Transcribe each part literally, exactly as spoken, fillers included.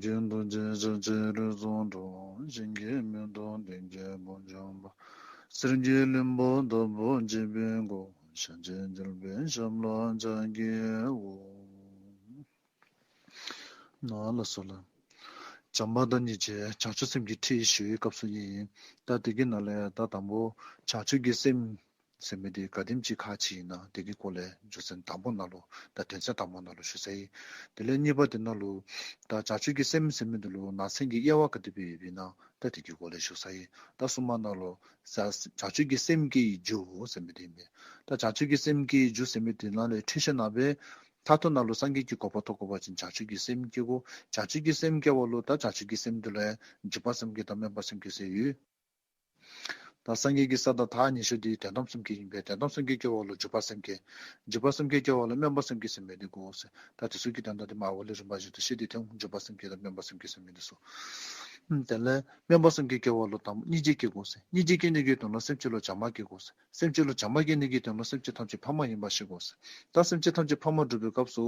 ཀྱི་རྡོ་རྗེ་ཤཱཀྱའི་རིགས་སུ་འཁྲུངས། ཞིང་གི་མེ་ཏོག་སྟེང་གི་བུ་ཆུང་བ། གསེར་གྱི་ལྷུན་པོ་ལྟ་བུ་བརྗིད་པའི་སྐུ། ཞལ་གཅིག་གྱུར་པའི་ཞབས་ལ་ཕྱག་བགྱིའོ། ན་ལ་སོ་ལ། བྱམས་པ་དང་སྙིང་རྗེ་བྱང་ཆུབ་སེམས་ཀྱི་ཁྲིད་ཞུ་བའི་སྐབས་སུ་ཨིན། ད་དེ་གི་ནང་ལས་ད་དང་པོ་བྱང་ཆུབ་ཀྱི་སེམས་ཟེར་མི་དེ་ག་དེམ་ཅིག་ཁག་ཆེ་ཨིན་ན་དེ་གི་སྐོར་ལས་རྒྱུ་མཚན་དང་པོ་ནང་ལུ་ད་དོན་ཚན་དང་པོ་ནང་ལུ་ཞུ་ས་ཨིན། དེ་ལས་གཉིས་པ་དེ་ནང་ལུ་ད་བྱང་ཆུབ་ཀྱི་སེམས་ཟེར་མི་དེ་ལུ་ནང་གསེས་ཀྱི་དབྱེ་བ་ག་དེ་སྦེ་ཡོདཔ་ཨིན་ན་ད་དེ་གི་སྐོར་ལས་ཞུ་ས་ཨིན། ད་གསུམ་པ་ནང་ལུ་ས་བྱང་ཆུབ་ཀྱི་སེམས་བསྐྱེད་རྒྱུ་ཟེར་མི་དེ་ཨིན་པས། ད་བྱང་ཆུབ་ཀྱི་སེམས་བསྐྱེད་རྒྱུ་ཟེར་མི་དེ་ནང་ལས་འཁྲུལ་ཆ་ནང་སྦེ་མཐར་ཐུག་ནང་ལུ་སངས་རྒྱས་ཀྱི་གོ་འཕང་ཐོབ་དགོ་པ་ཅིན་བྱང་ཆུབ་ཀྱི་སེམས་བསྐྱེད་དགོ། བྱང་ཆུབ་ཀྱི་སེམས་བསྐྱེད་པ་ལུ་ད་བྱང་ཆུབ་ཀྱི་སེམས་དེ་ལུ་ཡང་འཇིགས་པ་སེམས་བསྐྱེད་དང་སྨོན་པ་སེམས་བསྐྱེད་ཟེར་ཡོད། ད་སངས་རྒྱས་ཀྱི་ས་དང་མཐའ་ཉི་ཤུ་དེ་དོན་དམ་སེམས་བསྐྱེད་ཨིན་པས། དོན་དམ་སེམས་བསྐྱེད་བསྐྱེད་པ་ལུ་འཇིགས་པ་སེམས་བསྐྱེད། འཇིགས་པ་སེམས་བསྐྱེད་བསྐྱེད་པ་ལུ་སྨོན་པ་སེམས་བསྐྱེད་ཟེར་མི་དེ་དགོ་ཟེར། ད་དེ་ཚུ་གི་དོན་དག་དེ་མར་འོག་ལས་རིམ་པ་བཞིན་དུ་བཤད་དེ་ཐོན། འཇིགས་པ་སེམས་བསྐྱེད་དང་སྨོན་པ་སེམས་བསྐྱེད་ཟེར་མི་དེ་ཚུ། ཨམ་དེ་ལས་སྨོན་པ་སེམས་བསྐྱེད་བསྐྱེད་པ་ལུ་དང་པོ་སྙིང་རྗེ་བསྐྱེད་དགོ་ཟེར། སྙིང་རྗེ་བསྐྱེད་ནི་གི་དོན་ལུ་སེམས་ཅན་ལུ་བྱམས་པ་བསྐྱེད་དགོ་ཟེར། སེམས་ཅན་ལུ་བྱམས་པ་བསྐྱེད་ནི་གི་དོན་ལུ་སེམས་ཅན་ཐམས་ཅད་ཕ་མ་ཡིན་པ་ཤེས་དགོ་ཟེར། ད་སེམས་ཅན་ཐམས་ཅད་ཕ་མ་སྒྲུབ་པའི་སྐབས་སུ་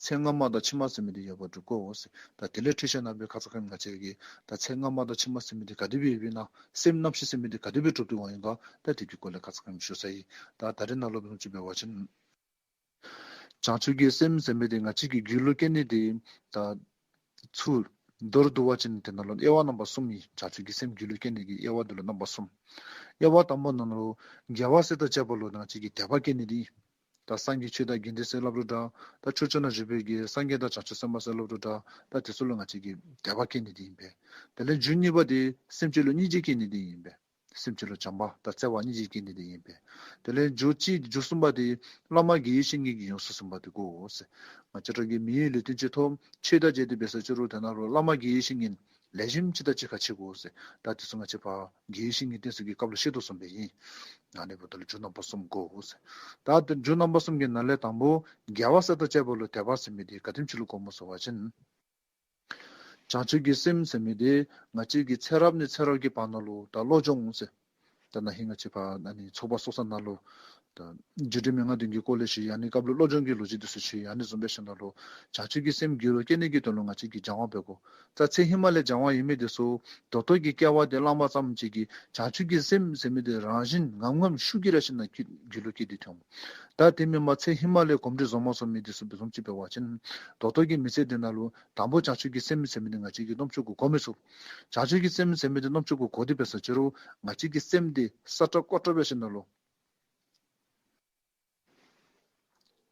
ཚེ་སྔ་མ་དང་ཕྱི་མ་ཟེར་མི་དེ་ཡོདཔ་སྒྲུབ་དགོ་ཟེར། ད་དེ་ལས་འཁྲུལ་ཆ་ནང་སྦེ་ཁ་ཙ་ཁ་ཉིནམ་ང་བཅས་ཀྱིས་ད་ཚེ་སྔ་མ་དང་ཕྱི་མ་ཟེར་མི་དེ་ག་དེ་སྦེ་ཡོདཔ་ཨིན་ན་སེམས་རྣམ་ཤེས་ཟེར་མི་དེ་ག་དེ་སྦེ་གྲུབ་སྟེ་འོང་ཡི་ག་ད་དེ་གི་སྐོར་ལས་ཁ་ཙ་ཁ་ཉིནམ་ཞུ་ས་ཨིན། ད་ད་རེས་ནང་ལུ་བཟུམ་ཅིག་འབད་བ་ཅིན་བྱང་ཆུབ་ཀྱི་སེམས་ཟེར་མི་དེ་ང་བཅས་ཀྱི་རྒྱུད་ལུ་སྐྱེ་ནི་དེ་ད་ཚུར་མདོར་བསྡུ་བ་ཅིན་དེ་ནང་ལུ་དབྱེ་བ་རྣམ་པ་གསུམ་ཨིན། བྱང་ཆུབ་ཀྱི་སེམས་རྒྱུད་ལུ་སྐྱེ་ནི་གི་དབྱེ་བ་དེ་ལུ་རྣམ་པ་གསུམ། དབྱེ་བ་དང་པོ་ནང་ལུ་དགེ་བ་བསགས་དང་བཅས་པ་ལུ་ང་བཅས་ཀྱི་དད་པ་སྐྱེ་ནི་དེ་ཨིན། ད་སངས་རྒྱས་ཆོས་དང་དགེ་འདུན་ཟེར་སླབ་རུང་འདྲ། ད་ཕྱོགས་བཅུ་ན་བཞུགས་པའི་གི་སངས་རྒྱས་དང་བྱང་ཆུབ་སེམས་དཔའ་ཟེར་སླབ་རུང་འདྲ། ད་དེ་ཚུ་ལུ་ང་བཅས་ཀྱི་དད་པ་སྐྱེ་ནི་དེ་ཨིན་པས། དེ་ལས་མཇུག་གཉིས་པ་དེ་སེམས་ཅན་ལུ་སྙིང་རྗེ་སྐྱེ་ནི་དེ་ཨིན་པས། སེམས་ཅན་ལུ་བྱམས་པ་དང་བརྩེ་བ་སྙིང་རྗེ་སྐྱེ་ནི་དེ་ཨིན་པས། དེ་ལས་མཇུག་གཅིག་མཇུག་གསུམ་པ་དེ་བླ་མ་དགེ་བའི་བཤེས་གཉེན་གྱིས་ཡོངས་སུ་ཟིན་པ་དེ་དགོ་ཟེར། ང་བཅས་ར་གིས་མི་ཡུལ་ལུ་ལྟུང་བྱེད་ཐོབ་ཆོས་དང་བཅས་ཏེ་འབད་ས་ཅི་རུང་དེ་ནང་ལུ་བླ་མ་དགེ་བའི་བཤེས་གཉེན་ལེགས་ཤོམ་ཅིག་དང་གཅིག་ཁར་འཆི་དགོ་ཟེར། ད་དེ་ཚུ་ང་བཅས་ཕར་དགེ་བའི་བཤེས་གཉེན་བསྟེན་ས་གི་སྐབས་ལུ་བཤད་དོ་བཟུམ་སྦེ་ཨིན། ཨ་ནི་འབདཝ་ད་ལུ་རྒྱུ་རྣམ་པ་གསུམ་དགོ་ཟེར། ད་དེ་རྒྱུ་རྣམ་པ་གསུམ་གྱི་ནང་ལས་དང་པོ་དགེ་བ་བསགས་དང་བཅས་པ་ལུ་དད་པ་ཟེར་མི་དེ་ག་དེམ་ཅིག་ལུ་གོཝ་སྨོ་ཟེར་བ་ཅིན་བྱང་ཆུབ་ཀྱི་སེམས་ཟེར་མི་དེ་ང་བཅས་ཀྱི་ཚེ་རབས་ནས་ཚེ་རབས་ཀྱི་བར་ན་ལུ་ད་བློ་སྦྱོང་ཟེར། ད་ན་ཧིང་ང་བཅས་ཕར་ཨ་ནི་ཚོགས་པ་སོ་སོ་ནང་ལུ་ད་རྒྱུ་འབྲས་མན་ངག་བདུན་གྱི་སྐོར་ལས་ཞུ་ཡི། ཨ་ནི་སྐབས་ལུ་བློ་སྦྱོང་གི་ལོ་རྒྱུས་དེ་ཚུ་ཞུ་ཡི། ཨ་ནི་བཟུམ་སྦེ་ཞིནམ་ལས་བྱང་ཆུབ་ཀྱི་སེམས་རྒྱུད་ལུ་སྐྱེ་ནི་གི་དོན་ལུ་ང་བཅས་ཀྱིས་སྦྱང་བ་འབད་དགོ། ད་ཚེ་ཧེ་མ་ལས་སྦྱང་བ་ཡོད་མི་དེ་ཚུ་ད་ལྟོ་གི་སྐྱེ་བ་དེ་བླངས་པ་ཙམ་ཅིག་གིས་བྱང་ཆུབ་ཀྱི་སེམས་ཟེར་མི་དེ་རང་བཞིན་ངམ་ངམ་ཤུགས་ཀྱིས་ར་ཞིནམ་ལས་རྒྱུད་ལུ་སྐྱེས་ཏེ་འོང་། ད་དེ་མེན་པར་ཚེ་ཧེ་མ་ལས་གོམས་འདྲིས་བཟོ་མ་བཟོ་མི་དེ་ཚུ་བཟུམ་ཅིག་འབད་བ་ཅིན་ད་ལྟོ་གི་མི་ཚེ་འདི་ནང་ལུ་དང་པོ་བྱང་ཆུབ་ཀྱི་སེམས་ཟེར་མི་དེ་ང་བཅས་ཀྱིས་རྣམ་ཅོ་གུ་གོ་མི་ཚུགས། བྱང་ཆུབ་ཀྱི་སེམས་ཟེར་མི་དེ་རྣམ་ཅོ་གུ་གོ་སྟེ་འབད་ས་ཅི་རུང་ང་བཅས་ཀྱི་སེམས་དེ་སྲ་ཀྲག་ཀོ་ཀྲག་འབད་ཞིནམ་ལས་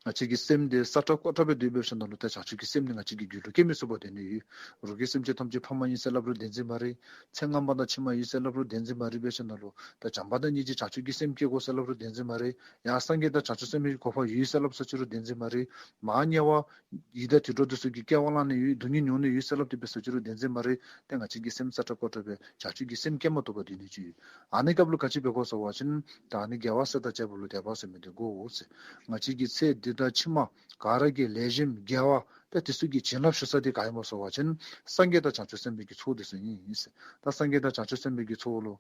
ང་བཅས་ཀྱི་སེམས་དེ་སྲ་ཀྲག་ཀོ་ཀྲག་སྦེ་སྡོད་འབད་ཞིནམ་ལས་ད་བྱང་ཆུབ་ཀྱི་སེམས་དེ་ང་བཅས་ཀྱི་རྒྱུད་ལུ་སྐྱེ་མི་ཚུགས་པར་སྡོད་ནི་ཡོད། རོགས་ཀྱི་སེམས་ཅན་ཐམས་ཅད་ཕ་མ་ཨིན་ཟེར་སླབ་རུང་བདེན་འཛིན་མ་རེད། ཚེ་སྔ་མ་དང་ཕྱི་མ་ཡོད་ཟེར་སླབ་རུང་བདེན་འཛིན་མ་རེད། འབད་ཞིནམ་ལས་ད་བྱམས་པ་དང་སྙིང་རྗེ་བྱང་ཆུབ་ཀྱི་སེམས་སྐྱེ་དགོ་ཟེར་སླབ་རུང་བདེན་འཛིན་མ་རེད། ཡང་སངས་རྒྱས་དང་བྱང་ཆུབ་སེམས་དཔའི་གོ་འཕང་ཡོད་ཟེར་སླབ་ས་ཅི་རུང་བདེན་འཛིན་མ་རེད། མར་དམྱལ་བ་ཡི་དྭགས་དུད་འགྲོ་དེ་ཚུ་གི་སྐྱེ་བ་བླངས་ནི་ཡོད། སྡུག་བསྔལ་མྱོང་ནི་ཡོད་ཟེར་སླབ་སྟེ་འབད་ས་ཅི་རུང་བདེན་འཛིན་མ་རེད། ཏེ་ང་བཅས་ཀྱི་སེམས་སྲ་ཀྲག་ཀོ་ཀྲག་སྦེ་བྱང་ཆུབ་ཀྱི་སེམས་སྐྱེ་མ་བཏུབ་པར་སྡོད་ནི་ཅིག་ཡོད། ཨ་ནི་སྐབས་ལུ་ག་ཅི་འབད་དགོ་ཟེར་བ་ཅིན་ད་ཨ་ནི་དགེ་བ་བསགས་དང་བཅས་པ་ལུ་དད་པ་ཟེར་མི་དེ་དགོ་ཟེར། ང་བཅས་ཀྱི་ཚེ་འདི་དང་ཕྱི་མ་ག་ར་གི་ལེགས་ཤོམ་དགེ་བ་ད་དེ་ཚུ་གི་བྱིན་རླབས་ཞུ་ས་དེ་ག་ཨིན་སྨོ་ཟེར་བ་ཅིན་སངས་རྒྱས་དང་བྱང་ཆུབ་སེམས་དཔའི་གི་ཚོགས་དེ་ཚུ་ཨིན་ཟེར། ད་སངས་རྒྱས་དང་བྱང་ཆུབ་སེམས་དཔའི་གི་ཚོགས་ལུ་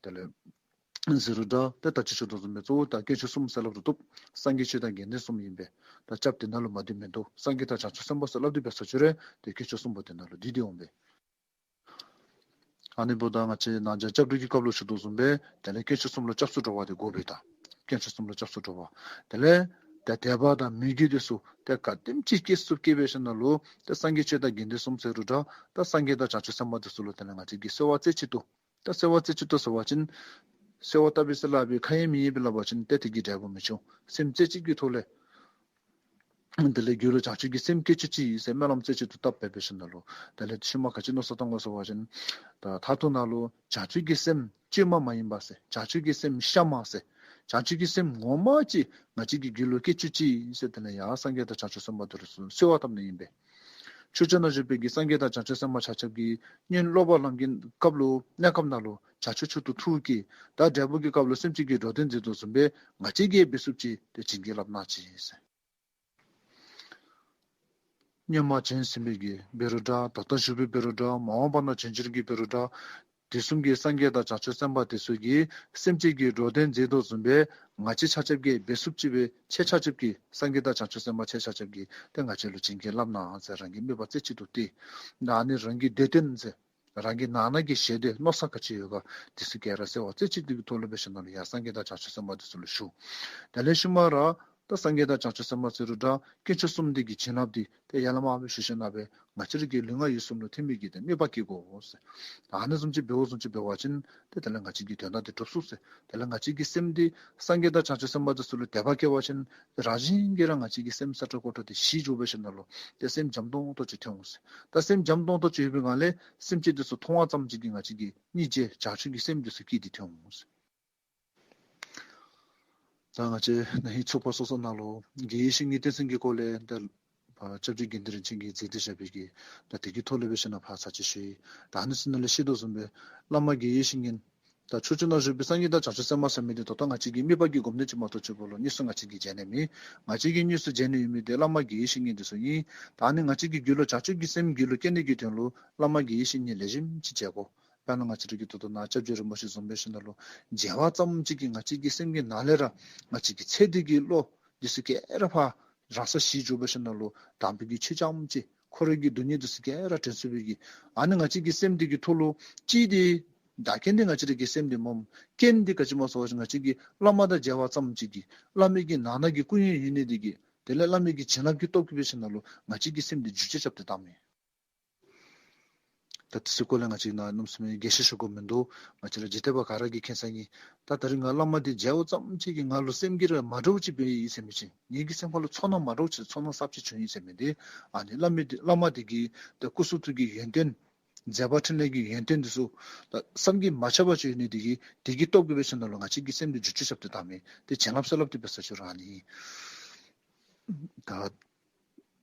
དེ་ལས་ཟེར་རུང་འདྲ། ཏེ་ད་ཅི་ཞུ་དོ་བཟུམ་སྦེ་གཙོ་བོ་ད་དཀོན་མཆོག་གསུམ་ཟེར་སླབ་རུང་བཏུབ། སངས་རྒྱས་ཆོས་དང་དགེ་འདུན་གསུམ་ཨིན་པས། ད་སྐྱབས་དེ་ནང་ལུ་མ་འདུས་མིན་འདུག། སངས་རྒྱས་དང་བྱང་ཆུབ་སེམས་དཔའ་ཟེར་སླབ་སྟེ་འབད་ས་ཅི་རུང་ཏེ་དཀོན་མཆོག་གསུམ་པོ་དེ་ནང་ལུ་འདུས་ཏེ་འོང་པས། ཨ་ནི་འབདཝ་ད་ང་བཅས་ནང་བྱང་སྐྱབས་འགྲོ་གི་སྐབས་ལུ་ཞུ་དོ་བཟུམ་སྦེ་དེ་ལས་དཀོན་མཆོག་གསུམ་ལུ་སྐྱབས་སུ་འགྲོ་བ་དེ་དགོ་པས་ད། དཀོན་མཆོག་གསུམ་ལུ་སྐྱབས་སུ་འགྲོ་བ། དེ་ལས་ཏེ་དད་པ་དང་མོས་གུས་དེ་ཚུ་ཏེ་ག་དེམ་ཅིག་སྐྱེ་ཚུགསཔ་སྐྱེ་འབད་ཞིནམ་ལས་ཏེ་སངས་རྒྱས་ཆོས་དང་དགེ་འདུན་གསུམ་ཟེར་རུང་འདྲ། ད་སངས་རྒྱས་དང་བྱང་ཆུབ་སེམས་དཔའ་དེ་ཚུ་ལུ་དེ་ལས་ང་བཅས་ཀྱིས་གསོལ་བ་རྩེ་གཅིག་ཏུ། ད་གསོལ་བ་རྩེ་གཅིག་ཏུ་ཟེར་བ་ཅིན་གསོལ་བ་བཏབ་པས་ཟེར་སླབ་པའི་ཁ་ཡེངས་མིག་ཡེངས་སྦེ་སླབ་པ་ཅིན་ཏེ་དེ་གིས་འབྲས་བུ་མི་འབྱུང་། སེམས་རྩེ་གཅིག་གི་ཐོག་ལས་དེ་ལས་རྒྱུད་ལུ་བྱང་ཆུབ་ཀྱི་སེམས་བསྐྱེད་བཅུག་ཅིག་ཟེར་སྨོན་ལམ་རྩེ་གཅིག་ཏུ་བཏབ་འབད་འབད་ཞིནམ་ལས་དེ་ལས་ཤུལ་མ་ག་ཅི་མནོ་བསམ་བཏང་དགོ་ཟེར་བ་ཅིན་ད་མཐར་ཐུག་ནང་ལུ་བྱང་ཆུབ་ཀྱི་སེམས་བཅོས་མ་མ་ཡིན་པ་ཟེར། བྱང་ཆུབ་ཀྱི་སེམས་གཤའ་མ་ཟེར། བྱང་ཆུབ་ཀྱི་སེམས་ངོ་མ་ཅིག་ང་བཅས་ཀྱི་རྒྱུད་ལུ་བསྐྱེད་བཅུག་ཅིག་ཟེར་དེ་ལས་ཡང་སངས་རྒྱས་དང་བྱང་ཆུབ་སེམས་དཔའ་དེ་ཚུ་ལུ་གསོལ་བ་བཏབ་ནི་ཨིན་པས། ཕྱོགས་བཅུ་ན་བཞུགས་པའི་གི་སངས་རྒྱས་དང་བྱང་ཆུབ་སེམས་དཔའ་ཆ་ཁྱབ་ཀྱིས་སྔོན་སློབ་པ་ལམ་གྱི་སྐབས་ལུ་གནས་སྐབས་ནང་ལུ་བྱང་ཆུབ་མཆོག་ཏུ་ཐུགས་བསྐྱེད། ད་འབྲས་བུ་གི་སྐབས་ལུ་སེམས་ཅན་གྱི་འགྲོ་དོན་མཛད་དོ་བཟུམ་སྦེ་ང་བཅས་ཀྱིས་འབད་ཚུགསཔ་ཅིག་ཏེ་བྱིན་གྱིས་བརླབ་གནང་ཅིག་ཟེར། སྔོན་མ་བྱོན་ཟིན་པའི་གི་འབད་རུང་འདྲ། ད་ལྟོ་བཞུགས་པའི་འབད་རུང་འདྲ། མ་འོངས་པ་ན་བྱོན་འགྱུར་གྱི་འབད་རུང་འདྲ། དུས་གསུམ་གྱི་སངས་རྒྱས་དང་བྱང་ཆུབ་སེམས་དཔའ་དེ་ཚུ་གིས་སེམས་ཅན་གྱི་འགྲོ་དོན་མཛད་དོ་བཟུམ་སྦེ་ང་བཅས་ཆ་ཁྱབ་ཀྱིས་འབད་ཚུགསཔ་ཅིག་སྦེ་ཁྱེད་ཆ་ཁྱབ་ཀྱིས་སངས་རྒྱས་དང་བྱང་ཆུབ་སེམས་དཔའ་ཁྱེད་ཆ་ཁྱབ་ཀྱིས་ཏེ་ང་བཅས་ལུ་བྱིན་གྱིས་བརླབ་གནང་ཟེར་རང་གི་དམིགས་པ་རྩེ་གཅིག་ཏུ་གཏད། ཨ་ནི་རང་གི་འདོད་དོན་ཟེར་རང་གི་ནང་ན་གི་ཞེ་འདོད་མནོ་བསམ་ག་ཅི་ཡོད་ག་དེ་ཚུ་ག་ར་གསལ་བ་རྩེ་གཅིག་ཏུ་གི་ཐོག་ལུ་འབད་ཞིནམ་ལས་ཡར་སངས་རྒྱས་དང་བྱང་ཆུབ་སེམས་དཔའ་དེ་ཚུ་ལུ་ཞུ། དེ་ལས་ཤུལ་མ་ར་ད་སངས་རྒྱས་དང་བྱང་ཆུབ་སེམས་དཔའ་ཟེར་རུང་འདྲ་དཀོན་མཆོག་གསུམ་འདི་གི་བྱིན་རླབས་འདི་ཏེ་ཡར་ལས་མར་སྦེ་ཞུ་ཞིནམ་ལས་ང་བཅས་ར་གི་ལུས་ངག་ཡིད་གསུམ་ལུ་ཐིམ་མི་གི་ཏེ་དམིགས་པ་བསྐྱེད་དགོ་ཟེར། ཨ་ནི་བཟུམ་ཅིག་འབད་བ་བཟུམ་ཅིག་འབད་བ་ཅིན་ཏེ་དེ་ལས་ང་བཅས་ཀྱི་དོན་དག་འདི་འགྲུབ་ཚུགས་ཟེར། དེ་ལས་ང་བཅས་ཀྱི་སེམས་འདི་སངས་རྒྱས་དང་བྱང་ཆུབ་སེམས་དཔའ་དེ་ཚུ་ལུ་དད་པ་སྐྱེ་བ་ཅིན་རང་བཞིན་གྱིས་ར་ང་བཅས་ཀྱི་སེམས་ས་ཁྲ་ཀོ་ཁྲ་འདི་ཞི་འགྱོ་འབད་ཞིནམ་ལས་ཏེ་སེམས་འཇམ་ཏོང་ཏོ་ཅིག་ཐོན་འོང་ཟེར། ད་སེམས་འཇམ་ཏོང་ཏོ་ཅིག་ཡོད་པའི་སྒང་ལས་སེམས་ཅན་དེ་ཚུ་མཐོང་བ་ཙམ་ཅིག་གིས་ང་བཅས་ཀྱི་སྙིང་རྗེ་བྱང་ཆུབ་ཀྱི་སེམས་དེ་ཚུ་སྐྱེས་ཏེ་ཐོན་འོང་ཟེར། ད་ང་བཅས་ན་ཧིང་ཚོགས་པ་སོ་སོ་ནང་ལུ་དགེ་བའི་བཤེས་གཉེན་སྡེ་ཚན་གྱི་སྐོར་ལས་ད་ཕར་སྐྱབས་རྗེ་དགེ་འདུན་རིན་ཆེན་གྱིས་མཛད་དེ་བཞག་པའི་གི་ད་དེ་གི་ཐོག་ལས་འབད་ཞིནམ་ལས་ཕར་ཚར་ཅིག་ཞུ་ཡི། ད་ཨ་ནི་ཚུ་ནང་ལས་ཤེས་དོ་བཟུམ་སྦེ་བླ་མ་དགེ་བའི་བཤེས་གཉེན་ད་ཕྱོགས་བཅུ་ན་བཞུགས་པའི་སངས་རྒྱས་དང་བྱང་ཆུབ་སེམས་དཔའ་ཟེར་མི་འདི་ད་ལྟོ་ང་བཅས་ཀྱི་དམིགས་པ་གི་སྒོམ་ནི་ཅིག་མ་གཏོགས་ཅིག་པོ་ལུ་དངོས་སུ་ང་བཅས་ཀྱིས་མཇལ་ནི་མེད། ང་བཅས་ཀྱིས་དངོས་སུ་མཇལ་ནི་ཡོད་མི་འདི་བླ་མ་དགེ་བའི་བཤེས་གཉེན་དེ་ཚུ་ཨིན། ད་ཨ་ནི་ང་བཅས་ཀྱི་རྒྱུད་ལུ་བྱང་ཆུབ་ཀྱི་སེམས་རྒྱུད་ལུ་སྐྱེ་ནི་གི་དོན་ལུ་བླ་མ་དགེ་བའི་བཤེས་གཉེན་ལེགས་ཤོམ་ཅིག་མཇལ་དགོ། དཔེར་ན་ང་བཅས་ར་གི་ད་ལྟོ་ནཱ་སྐྱབས་རྗེ་རིན་པོ་ཆེ་བཟུམ་འབད་ཞིནམ་ལས་མཇལ་བ་ཙམ་ཅིག་གིས་ང་བཅས་ཀྱི་སེམས་ཀྱི་ནང་ལས་ར་ང་བཅས་ཀྱི་ཚེ་འདི་གི་བློ་འདི་ཚུ་ག་ར་ཕར་རང་སར་ཞི་འགྱོ་འབད་ཞིནམ་ལས་དམ་པའི་གི་ཆོས་རྐྱངམ་ཅིག་འཁོར་བའི་གི་སྡུག་བསྔལ་འདི་ཚུ་ག་ར་དྲན་ཚུགས་པའི་གི་ཨ་ནི་ང་བཅས་ཀྱི་སེམས་འདི་གི་ཐོག་ལུ་གཅིག་འདི་བདག་རྐྱེན་འདི་ང་བཅས་ར་གི་སེམས་འདི་སྨོ། རྐྱེན་འདི་ག་ཅི་སྨོ་ཟེར་བ་ཅིན་ང་བཅས་ཀྱིས་བླ་མ་དང་མཇལ་བ་ཙམ་ཅིག་གིས་བླ་མའི་གི་ནང་ན་གི་སྐུ་ཡོན་ཡོད་ནི་འདི་གིས་དེ་ལས་བླ་མའི་གི་བྱིན་རླབས་ཀྱི་སྟོབས་ཀྱིས་འབད་ཞིནམ་ལས་ང་བཅས་ཀྱི་སེམས་འདི་འགྱུར་བཅོས་རྐྱབ་སྟེ་བཏངམ་མས། ད་དེ་ཚུ་སྐོར་ལས་ང་བཅས་ནཱ་གནམ་མེད་ས་མེད་རྒྱས་བཤད་ཞུ་དགོཔ་མིན་འདུག། ང་བཅས་ར་འཇིག་རྟེན་པ་ག་ར་གིས་མཁྱེན་ས་ཨིན། ད་ད་རིས་ང་བླ་མ་འདི་མཇལ་བ་ཙམ་ཅིག་གིས་ང་ལུ་སེམས་ཀྱི་ར་མ་འདྲཝ་ཅིག་འབད་ཡི་ཟེར་མི་ཅིག། ངེ་གི་སེམས་ཁ་ལུ་ཚོར་སྣང་མ་འདྲཝ་ཅིག་ཚོར་སྣང་གསརཔ་ཅིག་བྱུང་ཡི་ཟེར་མི་འདི་ཨ་ནི་བླ་མ་འདི་བླ་མ་འདི་གི་ད་སྐུ་གསུང་ཐུགས་ཀྱི་ཡོན་ཏན་མཛད་པ་འཕྲིན་ལས་ཀྱི་ཡོན་ཏན་འདི་ཚུ་ད་བསམ་གྱིས་མ་ཁྱབ་པ་ཅིག་ཡོད་ནི་འདི་གིས་དེ་གི་སྟོབས་ཀྱིས་འབད་ཞིནམ་ལས་ང་བཅས་ཀྱི་སེམས་འདི་འགྱུར་བཅོས་རྐྱབ་སྟེ་བཏངམ་མས། དེ་བྱིན་རླབས་ཟེར་སླབ་སྟེ་འབད་ས་ཅིག་ར་ཨ་ནི་ཨིན། ད་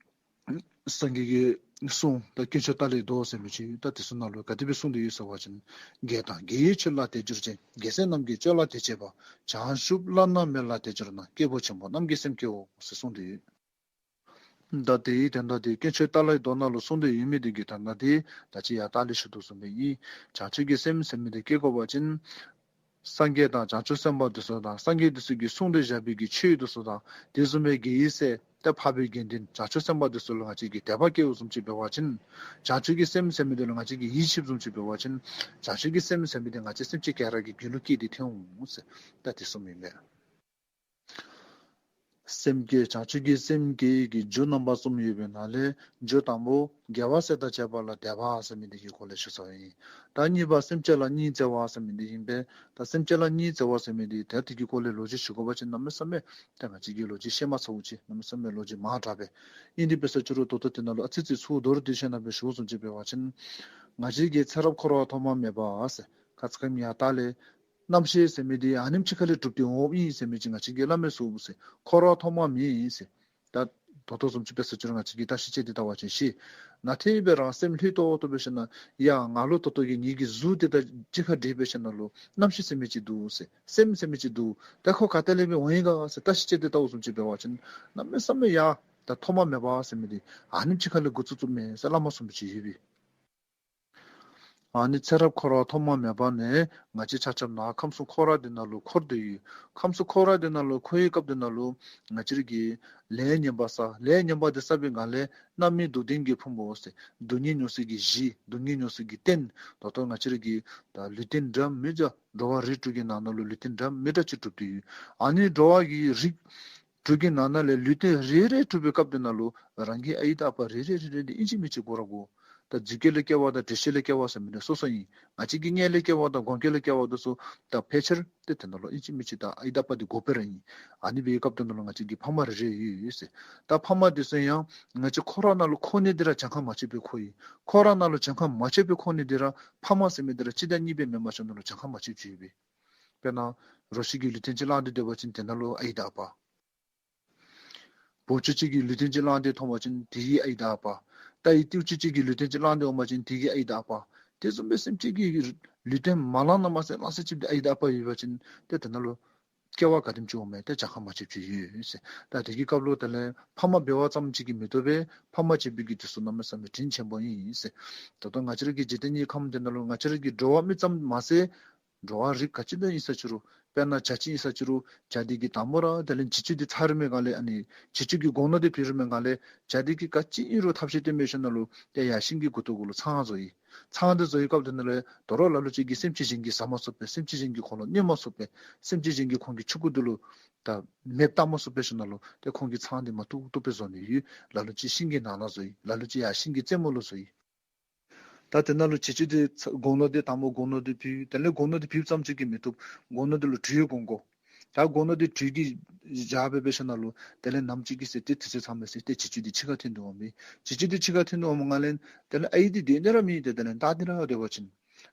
སངས་རྒྱས་ཀྱི་གསུང་ད་དཀོན་མཆོག་ལྟ་ལའི་མདོ་ཟེར་མི་ཅིག། ད་དེ་ཚུ་ནང་ལུ་ག་དེ་སྦེ་གསུངས་ཏེ་ཡོད་ཟེར་བ་ཅིན། དགེ་དང་དགེ་བའི་ཆོས་ལ་དད་གྱུར་ཅིང་། དགེ་སེམས་རྣམས་ཀྱི་སྤྱོད་ལ་དད་བྱེད་པ། བྱང་ཆུབ་བླ་ན་མེད་ལ་དད་གྱུར་ན། སྐྱེས་བུ་ཆེན་པོ་རྣམས་ཀྱི་སེམས་སྐྱེའོ་ཟེར་གསུངས་ཏེ་ཡོད། ད་དེའི་དོན་དག་དེ་དཀོན་མཆོག་ལྟ་ལའི་མདོ་ནང་ལུ་གསུངས་ཏེ་ཡོད་མི་དེ་གི་དོན་དག་དེ་ད་ཅི་ཡར་ལྟག་ལས་ཞུ་དོ་བཟུམ་སྦེ་ཨིན། བྱང་ཆུབ་ཀྱི་སེམས་ཟེར་མི་དེ་སྐྱེ་དགོ་པ་ཅིན། སངས་རྒྱས་དང་བྱང་ཆུབ་སེམས་དཔའ་དེ་ཚུ་དང་སངས་རྒྱས་དེ་ཚུ་གིས་གསུངས་ཏེ་བཞག་པའི་གི་ཆོས་དེ་ཚུ་དང་དེ་བཟུམ་སྦེ་དགེ་བའི་སྲས་ཏེ་འཕགས་པའི་དགེ་འདུན་བྱང་ཆུབ་སེམས་དཔའ་དེ་ཚུ་ལུ་ང་བཅས་ཀྱིས་དད་པ་སྐྱེཝ་བཟུམ་ཅིག་འབད་བ་ཅིན། བྱང་ཆུབ་ཀྱི་སེམས་ཟེར་མི་དེ་ལུ་ང་བཅས་ཀྱིས་ཡིད་ཆེས་བཟུམ་ཅིག་འབད་བ་ཅིན། བྱང་ཆུབ་ཀྱི་སེམས་ཟེར་མི་དེ་ང་བཅས་སེམས་ཅན་ག་ར་གི་རྒྱུད་ལུ་སྐྱེས་ཏེ་ཐོན་འོང་ཟེར། ད་དེ་གསུངམ་ཨིན་པས། སེམས་བསྐྱེད་བྱང་ཆུབ་ཀྱི་སེམས་བསྐྱེད་ཀྱི་རྒྱུ་རྣམ་པ་གསུམ་ཡོད་པའི་ནང་ལས་རྒྱུ་དང་པོ་དགེ་བ་བསགས་དང་བྱས་པ་ལ་དད་པ་ཟེར་མི་དེ་གི་སྐོར་ལས་ཞུ་ཚར་ཡི། ད་གཉིས་པ་སེམས་ཅན་ལ་སྙིང་བརྩེ་བ་ཟེར་མི་དེ་ཨིན་པས། ད་སེམས་ཅན་ལ་སྙིང་བརྩེ་བ་ཟེར་མི་དེ་ད་དེ་གི་སྐོར་ལས་ལོ་རྒྱུས་ཞུ་དགོ་པ་ཅིན་གནམ་མེད་ས་མེད་ད་ང་བཅས་ཀྱིས་ལོ་རྒྱུས་བཤད་མ་ཚརཝ་ཅིག། གནམ་མེད་ས་མེད་ལོ་རྒྱུས་མང་དྲགས་པས། ཨིན་དེ་འབད་ས་ཅི་རུང་ད་ལྟོ་དེ་ནང་ལུ་ཨ་ཙི་ཙི་ཚུར་མདོར་བསྡུས་ཞུ་ན་སྦེ་ཞུཝ་བཟུམ་ཅིག་འབད་བ་ཅིན། ང་བཅས་ཀྱི་ཚེ་རབས་འཁོར་བ་ཐོག་མ་མེད་པ་ཟེར་ཁ་ཙ་ཁ་ཉིནམ་ཡར་ལྟག་ལས། རྣམ་ཤེས་ཟེར་མི་དེ་ཨ་ནེམ་ཅིག་ཁ་ལས་གྲུབ་སྟེ་འོངམ་ཨིན་ཟེར་མི་ཅིག་ང་བཅས་ཀྱིས་སླབ་མས་ཟེར་ཟེར། འཁོར་བ་ཐོག་མ་མེད་ཟེར། ད་ད་ལྟོ་བཟུམ་ཅིག་འབད་ས་ཅི་རུང་ང་བཅས་ཀྱིས་བརྟག་ཞིབ་བྱས་ཏེ་བལྟ་བ་ཅིན་ཤེས། ནང་ཐེབས་སྦེ་རང་སེམས་ལྷོད་ཏོག་ཏོ་འབད་ཞིནམ་ལས་ཡ་ང་ལུ་ད་ལྟོ་གི་ངེ་གི་གཟུགས་འདི་དང་གཅིག་ཁར་འདྲེས་འབད་ཞིནམ་ལས་རྣམ་ཤེས་ཟེར་མི་ཅིག་འདུག་ཟེར། སེམས་ཟེར་མི་ཅིག་འདུག། ད་ཁོ་ག་ཏེ་ལས་སྦེ་འོང་ཡི་ག་ཟེར་བརྟག་ཞིབ་བྱས་ཏེ་བལྟཝ་བཟུམ་ཅིག་འབད་བ་ཅིན་གནམ་མེད་ས་མེད་ཡ་ད་ཐོག་མ་མེད་པ་ཟེར་མི་དེ་ཨ་ནེམ་ཅིག་ཁ་ལས་འགོ་བཙུགས་བཙུགསཔ་མས་ཟེར་བླ་མ་གསུངས་མི་ཅིག་ཡོད་པས། ཨ་ནི་ཚེ་རབས་འཁོར་བ་ཐོག་མ་མེད་པ་ནས་ང་བཅས་ཆ་ཁྱབ་ནཱ་ཁམས་གསུམ་འཁོར་བ་འདི་ནང་ལུ་འཁོར་ཏེ་ཡོད། ཁམས་གསུམ་འཁོར་བ་འདི་ནང་ལུ་འཁོར་བའི་སྐབས་འདི་ནང་ལུ་ང་བཅས་ར་གིས་ལས་ངན་པ་བསགས། ལས་ངན་པ་འདི་བསགས་པའི་སྒང་ལས་རྣམ་སྨིན་སྡུག་བདེན་གྱི་ཕུང་པོ་ཟེར་སྡུག་བསྔལ་མྱོང་སའི་གི་གཞི་སྡུག་བསྔལ་མྱོང་སའི་གི་རྟེན་ད་ལྟོ་ང་བཅས་ར་གི་ད་ལུས་རྟེན་འདྲ་མི་འདྲ་འགྲོ་བ་རིགས་དྲུག་གི་ནང་ན་ལུ་ལུས་རྟེན་འདྲ་མི་འདྲ་ཅིག་གྲུབ་སྟེ་ཡོད། ཨ་ནི་འགྲོ་བ་གི་རིགས་དྲུག་གི་ནང་ན་ལས་ལུས་རྟེན་རེ་རེ་གྲུབ་པའི་སྐབས་དེ་ནང་ལུ་རང་གི་ཨའི་དང་ཨ་པ་རེ་རེ་རེ་རེ་དེ་ཨིན་ཅི་མིན་ཅི་དགོ་ར་དགོ། ད་རྫུས་སྐྱེས་ལས་སྐྱེ་བ་དང་བྲལ་ཤེས་ལས་སྐྱེ་བ་ཟེར་མི་དེ་སོ་སོ་ཨིན། ང་བཅས་ཀྱི་མངལ་ལས་སྐྱེ་བ་དང་སྒོང་སྐྱེས་ལས་སྐྱེ་བ་དེ་ཚུ་ད་ཕལ་ཆེར་ཏེ་དེ་ནང་ལུ་ཨིན་ཅི་མིན་ཅི་ད་ཨའི་དང་ཨ་པ་དེ་དགོ་པས་ར་ཨིན། ཨ་ནི་འབད་བའི་སྐབས་དེ་ནང་ལུ་ང་བཅས་ཀྱི་ཕ་མ་རེ་རེ་ཡོད་ཡོད་ཟེར། ད་ཕ་མ་དེ་ཚུ་ཡང་ང་བཅས་འཁོར་བ་ནང་ལུ་འཁོར་ནི་དེ་ར་གྱངས་ཁ་མ་ཆོད་པའི་འཁོར་ཡི། འཁོར་བ་ནང་ལུ་གྱངས་ཁ་མ་ཆོད་པའི་འཁོར་ནི་དེ་ར་ཕ་མ་ཟེར་མི་དེ་ར་གཅིག་དང་གཉིས་སྦེ་མེན་པར་ཞིནམ་ལས་གྱངས་ཁ་མ་ཆོདཔ་ཅིག་ཡོད་པས། དཔེར་ན་རོ་ཁྱི་གི་ལུས་རྟེན་ཅིག་བླངས་ཏེ་སྡོད་པ་ཅིན་དེ་ནང་ལུ་ཨའི་དང་ཨ་པ། བོང་ཅུང་ཅིག་གི་ལུས་རྟེན་ཅིག་བླངས་ཏེ་ཐོན་པ་ཅིན་དེ་གི་ཨའི་དང་ཨ་པ། རྟ་ཡི་ཏིའུ་ཅུ་ཅིག་གི་ལུས་རྟེན་ཅིག་བླངས་ཏེ་འོང་པ་ཅིན་དེ་གི་ཨའི་དང་ཨ་པ། དེ་བཟུམ་སྦེ་སེམས་ཅན་གྱི་ལུས་རྟེན་མ་བླངས་གནམ་མེད་ས་མེད་བླངས་ས་ཅིག་ཏེ་ཨའི་དང་ཨ་པ་ཡོད་པ་ཅིན་ཏེ་དེ་ནང་ལུ་ སྐྱེ་བ་ག་དེམ་ཅིག་འོངམ་མས། ཏེ་གྱངས་ཁ་མ་ཆོདཔ་ཅིག་ཡོད་ཟེར། ད་དེ་གི་སྐབས་ལུ་དེ་ལས་ཕ་མ་འབདཝ་ཙམ་ཅིག་གིས་མི་བཏུབ་པས། ཕ་མ་བྱེད་པའི་གི་དུས་སུ་གནམ་མེད་ས་མེད་དྲིན་ཆེན་པོ་ཨིན་ཟེར། ད་ལྟོ་ང་བཅས་ར་གི་འཇིག་རྟེན་གྱི་ཁམས་འདི་ནང་ལུ་ང་བཅས་ར་གི་འགྲོ་བ་མི་ཙམ་མ་ཟད་འགྲོ་བ་རིགས་ག་ཅི་འདྲ་ཨིན་ས་ཅི་རུང་། དཔེར་ན་བྱ་ཅིག་ཨིན་ས་ཅི་རུང་། བྱ་འདི་གིས་དང་པ་ར་དེ་ལས་བྱི་ཅུང་འདི་ཚར་མི་སྒང་ལས། ཨ་ནི་བྱི་ཅུང་གི་སྒོ་ནོར་འདི་ཕུལ་མི་སྒང་ལས། བྱ་འདི་གིས་ག་ཅི་ཨིན་རུང་ཐབས་ཤེས་བཏོན་འབད་ཞིནམ་ལས་ཏེ་ཡར་ཤིང་གི་མགུ་ཏོ་གུ་ལུ་ཚང་བཟོ་ཡི། ཚང་འདི་བཟོ་བའི་སྐབས་འདི་ནང་ལས་དོ་རུང་ལ་ལུ་ཅིག་གིས་སེམས་ཅན་གཞན་གྱིས་ཟ་མ་ཚུགས་པས། སེམས་ཅན་གཞན་གྱིས་ཁོང་ལུ་གནོད་མ་ཚུགས་པས། སེམས་ཅན་གཞན་གྱིས་ཁོང་གི་ཆུང་ཀུ་འདི་ལུ་ད་མེདཔ་བཏང་མ་ཚུགས་པའི་ཞིནམ་ལས། ཏེ་ཁོང་གིས་ཚང་འདི་མ་བཏུབ་བཏུབ་སྦེ་བཟོ་ནི་ཡོད། ལ་ལུ་ཅིག་ཤིང་གི་ནང་ན་བཟོ་ཡི། ལ་ལུ་ཅིག་ཡར་ཤིང་གི་རྩེ་མོ་ལུ་བཟོ་ཡི། ད་དེ་ནང་ལུ་བྱི་ཅུང་འདི་ཚ་སྒོ་ནོར་འདི་དང་པ་སྒོ་ནོར་འདི་ཕུལ། དེ་ལས་སྒོ་ནོར་འདི་ཕུལཝ་ཙམ་ཅིག་གིས་མི་བཏུབ། སྒོ་ནོར་འདི་ལུ་དྲོད་བསྐུར་དགོ། ད་སྒོ་ནོར་འདི་དྲོད་ཀྱིས་བཞག་སྦེ་འབད་ཞིནམ་ལས། དེ་ལས་ནམ་ཅིག་གི་ཚེ་ཏེ་དུས་ཚོད་ཚང་མི་ཚེ་ཏེ་བྱི་ཅུང་འདི་ཕྱི་ཁར་ཐོན་དོ་འོང་མས། བྱི་ཅུང་འདི་ཕྱི་ཁར་ཐོན་དོ་འོང་མི་སྒང་ལས། དེ་ལས་ཨའི་འདི་སྡོད་ནི་ར་མེད། ཏེ་དེ་ལས་ད་འདི་ར་སྡོད་པ་ཅིན།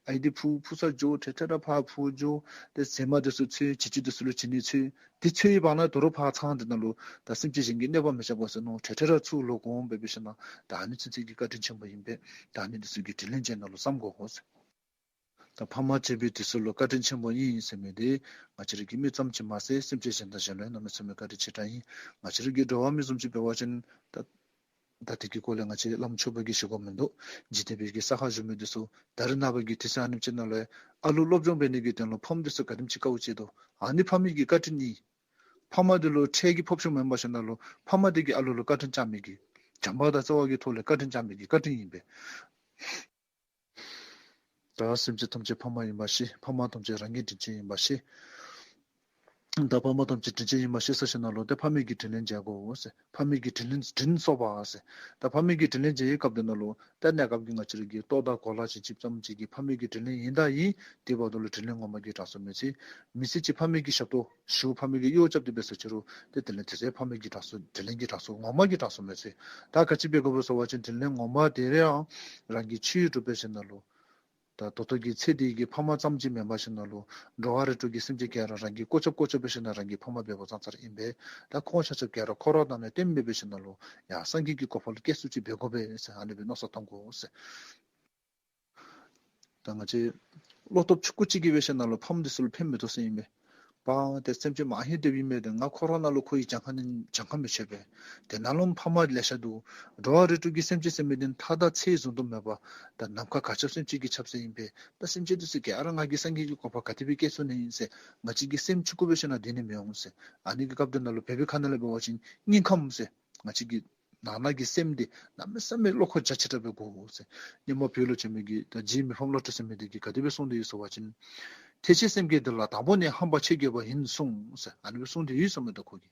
ཨའི་འདི་འཕུར་འཕུར་སར་འགྱོ། ཐེ་ཐེ་ར་ཕར་འཕུར་འགྱོ། ཏེ་ཟེ་མ་འདི་ཚུ་འཚོལ། བྱི་ཅུང་འདི་ཚུ་ལུ་བྱིན་ནི་འཚོལ། འདི་འཚོལ་བའི་བར་ན་དོ་རུང་ཕར་ཚང་འདི་ནང་ལུ་ད་སེམས་ཅན་གཞན་གྱིས་གནོད་པ་མི་རྐྱབ་པ་ཟེར་མནོ། ཐེ་ཐེ་ར་ཚུར་ལོག་འོང་སྦེ་འབད་ཞིནམ་ལས། ད་ཨ་ནི་ཚུན་ཚོད་ཀྱི་བཀའ་དྲིན་ཆེན་པོ་ཨིན་པས། ད་ཨ་ནི་འདི་ཚུ་གི་དྲིན་ལན་འཇལ་ནི་ལུ་བསམ་དགོ་ཟེར། ད་ཕ་མ་བྱེད་པའི་དུས་སུ་ལུ་བཀའ་དྲིན་ཆེན་པོ་ཨིན་ཟེར་མི་འདི་ང་བཅས་ར་གི་མི་ཙམ་ཅིག་མ་ཟད་སེམས་ཅན་གཞན་དང་གཞན་ལུ་ཡང་གནམ་མེད་ས་མེད་བཀའ་དྲིན་ཆེ་དྲགས་ཨིན། ང་བཅས་ར་གི་འགྲོ་བ་མི་བཟུམ་ཅིག་འབད་བ་ཅིན་ད་ད་དེ་གི་སྐོར་ལས་ང་བཅས་བླམ་ཆོས་པ་གིས་ཞུ་དགོཔ་མིན་འདུག། འཇིག་རྟེན་པའི་གི་ས་ཁར་བཞུགས་མི་འདི་ཚུ་ད་རེས་ནངས་པ་གི་དུས་ཚོད་ཨ་ནེམ་ཅིག་ནང་ལུ་ཡང་ཨ་ལུ་སློབ་སྦྱོང་འབད་ནི་གི་དོན་ལུ་ཕམ་འདི་ཚུ་ག་དེམ་ཅིག་དཀའཝ་སྤྱད་དོ། ཨ་ནི་ཕ་མའི་གི་བཀའ་དྲིན་ཨིན། ཕ་མ་འདི་ལུ་འཕྲལ་གྱི་ཕོག་ཤུགས་མེན་པར་ཞིནམ་ལས་ཕ་མ་འདི་གིས་ཨ་ལུ་ལུ་བཀའ་དྲིན་བསྐྱངས་མི་གི་བྱམས་པ་དང་བརྩེ་བ་གི་ཐོག་ལས་བཀའ་དྲིན་བསྐྱངས་མི་གི་བཀའ་དྲིན་ཨིན་པས། ད་སེམས་ཅན་ཐམས་ཅད་ཕ་མ་ཡིན་པ་ཤེས། ཕ་མ་ཐམས་ཅད་རང་གི་དྲིན་ཅན་ཡིན་པ་ཤེས། ད་ཕ་མ་ཐམས་ཅད་དྲིན་ཅན་ཡིན་པ་ཤེས་ཚར་ཞིནམ་ལས་ཏེ་ཕ་མའི་གི་དྲིན་ལན་འཇལ་དགོ་ཟེར། ཕ་མའི་གི་དྲིན་ལན་དྲིན་གསོ་བ་ཟེར། ད་ཕ་མའི་གི་དྲིན་ལན་འཇལ་བའི་སྐབས་འདི་ནང་ལུ་ད་གནས་སྐབས་ཀྱི་ང་བཅས་ར་གི་ལྟོ་དང་གོ་ལ་ཅིག་ཅིག་ཙམ་ཅིག་གིས་ཕ་མའི་གི་དྲིན་ལན་ཡིན་དང་ཡིན། དེ་འབདཝ་ད་ལུ་དྲིན་ལན་ངོ་མ་གི་གྲངས་སུ་མི་ཚུད། མི་ཚེ་གཅིག་ཕ་མའི་གི་ཞབས་ཏོག་ཞུ། ཕ་མའི་གི་གཡོག་རྐྱབ་སྟེ་འབད་སོང་ཅི་རུང་ཏེ་དེ་ལས་དེ་ཚེ་ཕ་མའི་གི་གྲངས་སུ་དྲིན་ལན་གྱི་གྲངས་སུ་ངོ་མ་གི་གྲངས་སུ་མི་ཚུད། ད་ག་ཅི་འབད་དགོཔ་སྨོ་ཟེར་བ་ཅིན་དྲིན་ལན་ངོ་མ་དེ་ར་ཡང་རང་གིས་ཆོས་སྒྲུབ་པའི་ཞིནམ་ལས། ད་ད་ལྟོ་གི་ཚེ་འདི་གི་ཕ་མ་ཙམ་ཅིག་མེན་པར་ཞིནམ་ལས་འགྲོ་བ་རིགས་དྲུག་གི་སེམས་ཅན་ག་ར་རང་གིས་བཀོལ་སྤྱོད་བཀོལ་སྤྱོད་འབད་ཞིནམ་ལས་རང་གི་ཕ་མ་འབདཝ་ཙང་ཙང་ར་ཨིན་པས། ད་ཁོང་ཆ་ཁྱབ་ག་ར་འཁོར་བ་ནང་ལས་བཏོན་འབད་ཞིནམ་ལས་ཡང་སངས་རྒྱས་ཀྱི་གོ་འཕང་ལུ་སྐྱེ་ཚུགསཔ་ཅིག་འབད་དགོ་པས་ཟེར། ཨ་ནི་སྦེ་མནོ་བསམ་བཏང་དགོ་ཟེར། ད་ང་བཅས་བློ་སྟོབས་ཆུང་ཀུ་ཅིག་གིས་འབད་ཞིནམ་ལས་ཕམ་འདི་ཚུ་ལུ་ཕན་མི་ཐོགས་ཟེར་ཨིན་པས། པ་ཏེ་སེམས་ཅན་མ་ཧེ་དེ་སྦེ་ཨིན་མས། ཏེ་ང་འཁོར་བ་ནང་ལུ་ཁོ་ཡི་གྱངས་ཁ་ནི་གྱངས་ཁ་མི་ཆོད་པས། དེ་ནང་ལུ་ཕ་མ་ལེ་ཤ་འདུག། འགྲོ་བ་རིགས་དྲུག་གི་སེམས་ཅན་ཟེར་མི་འདི་མཐའ་དག་ཚད་བཟུང་དུ་མེད་པ། ད་ནམ་མཁའ་གར་ཁྱབ་སེམས་ཅན་གྱིས་ཁྱབ་ཟེར་ཨིན་པས། ད་སེམས་ཅན་འདི་ཚུ་ག་ར་ང་གིས་སངས་རྒྱས་ཀྱི་གོ་འཕང་ག་དེ་སྦེ་སྐྱེ་ཚུགས་ནི་ཨིན་ཟེར་ང་བཅས་ཀྱིས་སེམས་ཆུང་ཀུ་འབད་ཞིནམ་ལས་སྡོད་ནི་མི་འོང་ཟེར། ཨ་ནི་གི་སྐབས་འདི་ནང་ལུ་བོད་པའི་ཁ་ནང་ལས་འབད་བ་ཅིན་སྙིང་ཁམས་ཟེར། ང་བཅས་ཀྱི་ནང་ན་གི་སེམས་འདི་གནམ་མེད་ས་མེད་བློ་ཁོག་རྒྱ་ཆེ་དྲགས་སྦེ་དགོ་ཟེར། སྔོན་མ་བོད་ལུ་བྱོན་མི་གི་ད་རྗེ་མི་ཕམ་བློ་གྲོས་ཟེར་མི་འདི་གིས་ག་དེ་སྦེ་གསུངས་ཏེ་ཡོད་ཟེར་བ་ཅིན། ཐེག་ཆེན་སེམས་བསྐྱེད་འདི་ལ་དང་པོ་ནས། ཧམ་པ་ཆེ་དགོས་པ་ཡིན་གསུངས་ཟེར། ཨ་ནི་སྦེ་གསུངས་ཏེ་ཡོད་ཟེར་མས། ད་ཁོ་གིས་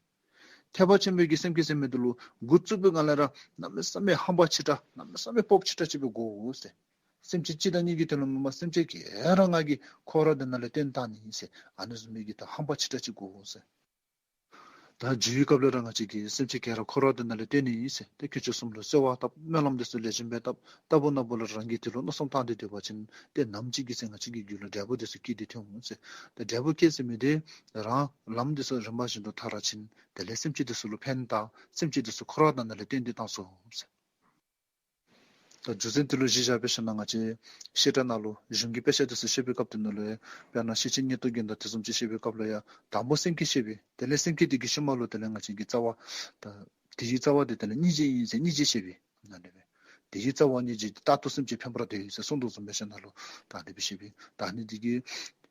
ཐེག་པ་ཆེན་པོའི་གི་སེམས་བསྐྱེད་ཟེར་མི་འདི་ལུ་འགོ་བཙུགས་པའི་སྒང་ལས་ར་གནམ་མེད་ས་མེད་ཧམ་པ་ཆེ་དྲགས་གནམ་མེད་ས་མེད་སྤོབས་པ་ཆེ་དྲགས་ཅིག་སྦེ་དགོ་ཟེར། སེམས་ཅན་གཅིག་དང་གཉིས་ཀྱི་དོན་ལུ་མེན་པར་སེམས་ཅན་ག་ར་ང་གིས་འཁོར་བ་འདི་ནང་ལས་བཏོན་གཏང་ནི་ཨིན་ཟེར། ཨ་ནི་བཟུམ་མའི་གི་ད་ཧམ་པ་ཆེ་དྲགས་ཅིག་དགོ་ཟེར། ད་འགྱུར་བའི་སྐབས་ལུ་ར་ང་བཅས་ཀྱིས་སེམས་ཅན་ག་ར་འཁོར་བ་འདི་ནང་ལས་བཏོན་ནི་ཨིན་ཟེར། ཏེ་དཀོན་མཆོག་གསུམ་ལུ་གསོལ་བ་བཏབ། སྨོན་ལམ་འདི་ཚུ་ལེགས་ཤོམ་སྦེ་བཏབ། ལྟ་བུ་ན་བུ་ལུ་རང་གིས་དེ་ལུ་མནོ་བསམ་བཏང་སྟེ་སྡོད་པ་ཅིན་ཏེ་ནམ་ཅིག་གི་ཚེ་ང་བཅས་ཀྱི་རྒྱུད་ལུ་འབྲས་བུ་འདི་ཚུ་སྐྱེས་ཏེ་ཐོན་འོང་ཟེར། ཏེ་འབྲས་བུ་སྐྱེས་ཟེར་མི་འདི་རང་ལམ་འདི་ཚུ་རིམ་པ་བཞིན་དུ་ཐར་བ་ཅིན་དེ་ལས་སེམས་ཅན་འདི་ཚུ་ལུ་ཕན་བཏགས། སེམས་ཅན་འདི་ཚུ་འཁོར་བ་ནང་ལས་བཏོན་ཏེ་བཏང་ཚུགས་ཟེར། ད་རྒྱུ་མཚན་འདི་ལུ་གཞི་བཞག་འབད་ཞིནམ་ལས་ང་བཅས་བཤད་གྲྭ་ནང་ལུ་གཞུང་གི་དཔེ་ཆ་འདི་ཚུ་བཤད་པའི་སྐབས་འདི་ནང་ལུ་ཡང་དཔེར་ན་ཤེར་ཕྱིན་སྙན་རྟོག་རྒྱན་དང་དེ་བཟུམ་ཅིག་བཤད་པའི་སྐབས་ལུ་ཡང་དང་པོ་སེམས་བསྐྱེད་བཤད་པས། དེ་ལས་སེམས་བསྐྱེད་འདི་གི་ཤུལ་མ་ལུ་དེ་ལས་ང་བཅས་ཀྱི་རྩ་བ་ད་དེ་ཡི་རྩ་བ་འདི་དེ་ལས་སྙིང་རྗེ་ཨིན་ཟེར་སྙིང་རྗེ་བཤད་པས། ཨ་ནི་སྦེ་དེ་ཡི་རྩ་བ་སྙིང་རྗེ་འདི་རྟག་ཏུ་སེམས་ཅན་ཕན་པར་འདོད་ཟེར་གསུངས་དོ་བཟུམ་འབད་ཞིནམ་ལས་ད་དེ་སྦེ་བཤད་པས། ད་ཨ་ནི་འདི་གིས་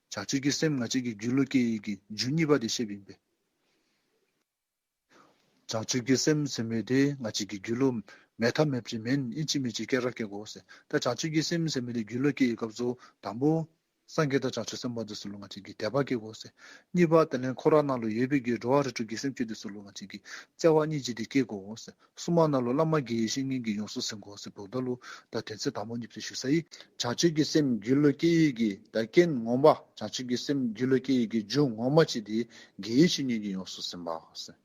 བྱང་ཆུབ་ཀྱི་སེམས་ང་བཅས་ཀྱི་རྒྱུད་ལུ་སྐྱེ་ནི་གི་རྒྱུ་གཉིས་པ་འདི་བཤད་པའི་ཨིན་པས། བྱང་ཆུབ་ཀྱི་སེམས་ཟེར་མི་འདི་ང་བཅས་ཀྱི་རྒྱུད་ལུ་མེད་ཐབས་མེདཔ་ཅིག་མེན། ཨིན་ཅི་མིན་ཅི་སྐྱེ་ར་སྐྱེ་དགོ་ཟེར། ད་བྱང་ཆུབ་ཀྱི་སེམས་ཟེར་མི་འདི་རྒྱུད་ལུ་སྐྱེ་བའི་སྐབས་སུ་དང་པོ་སངས་རྒྱས་དང་བྱང་ཆུབ་སེམས་དཔའ་འདི་ཚུ་ལུ་ང་བཅས་ཀྱིས་དད་པ་སྐྱེ་དགོ་ཟེར། གཉིས་པ་དེ་ལས་འཁོར་བ་ནང་ལུ་ཡོད་པའི་གི་འགྲོ་བ་རིགས་དྲུག་གི་སེམས་ཅན་འདི་ཚུ་ལུ་ང་བཅས་ཀྱིས་བརྩེ་བ་སྙིང་རྗེ་འདི་སྐྱེ་དགོ་ཟེར། གསུམ་པ་ནང་ལུ་བླ་མ་དགེ་བའི་བཤེས་གཉེན་གྱིས་ཡོངས་སུ་ཟིན་དགོ་ཟེར། འབདཝ་ད་ལུ་ད་དོན་ཚན་དང་པོ་གཉིས་པོ་ཞུ་ས་ཡི། བྱང་ཆུབ་ཀྱི་སེམས་རྒྱུད་ལུ་སྐྱེ་ནི་གི་ད་རྐྱེན་ངོ་མ་བྱང་ཆུབ་ཀྱི་སེམས་རྒྱུད་ལུ་སྐྱེ་ནི་གི་རྒྱུ་ངོ་མ་ཅིག་འདི་དགེ་བའི་བཤེས་གཉེན་གྱིས་ཡོངས་སུ་ཟིན་པ་ཟེར།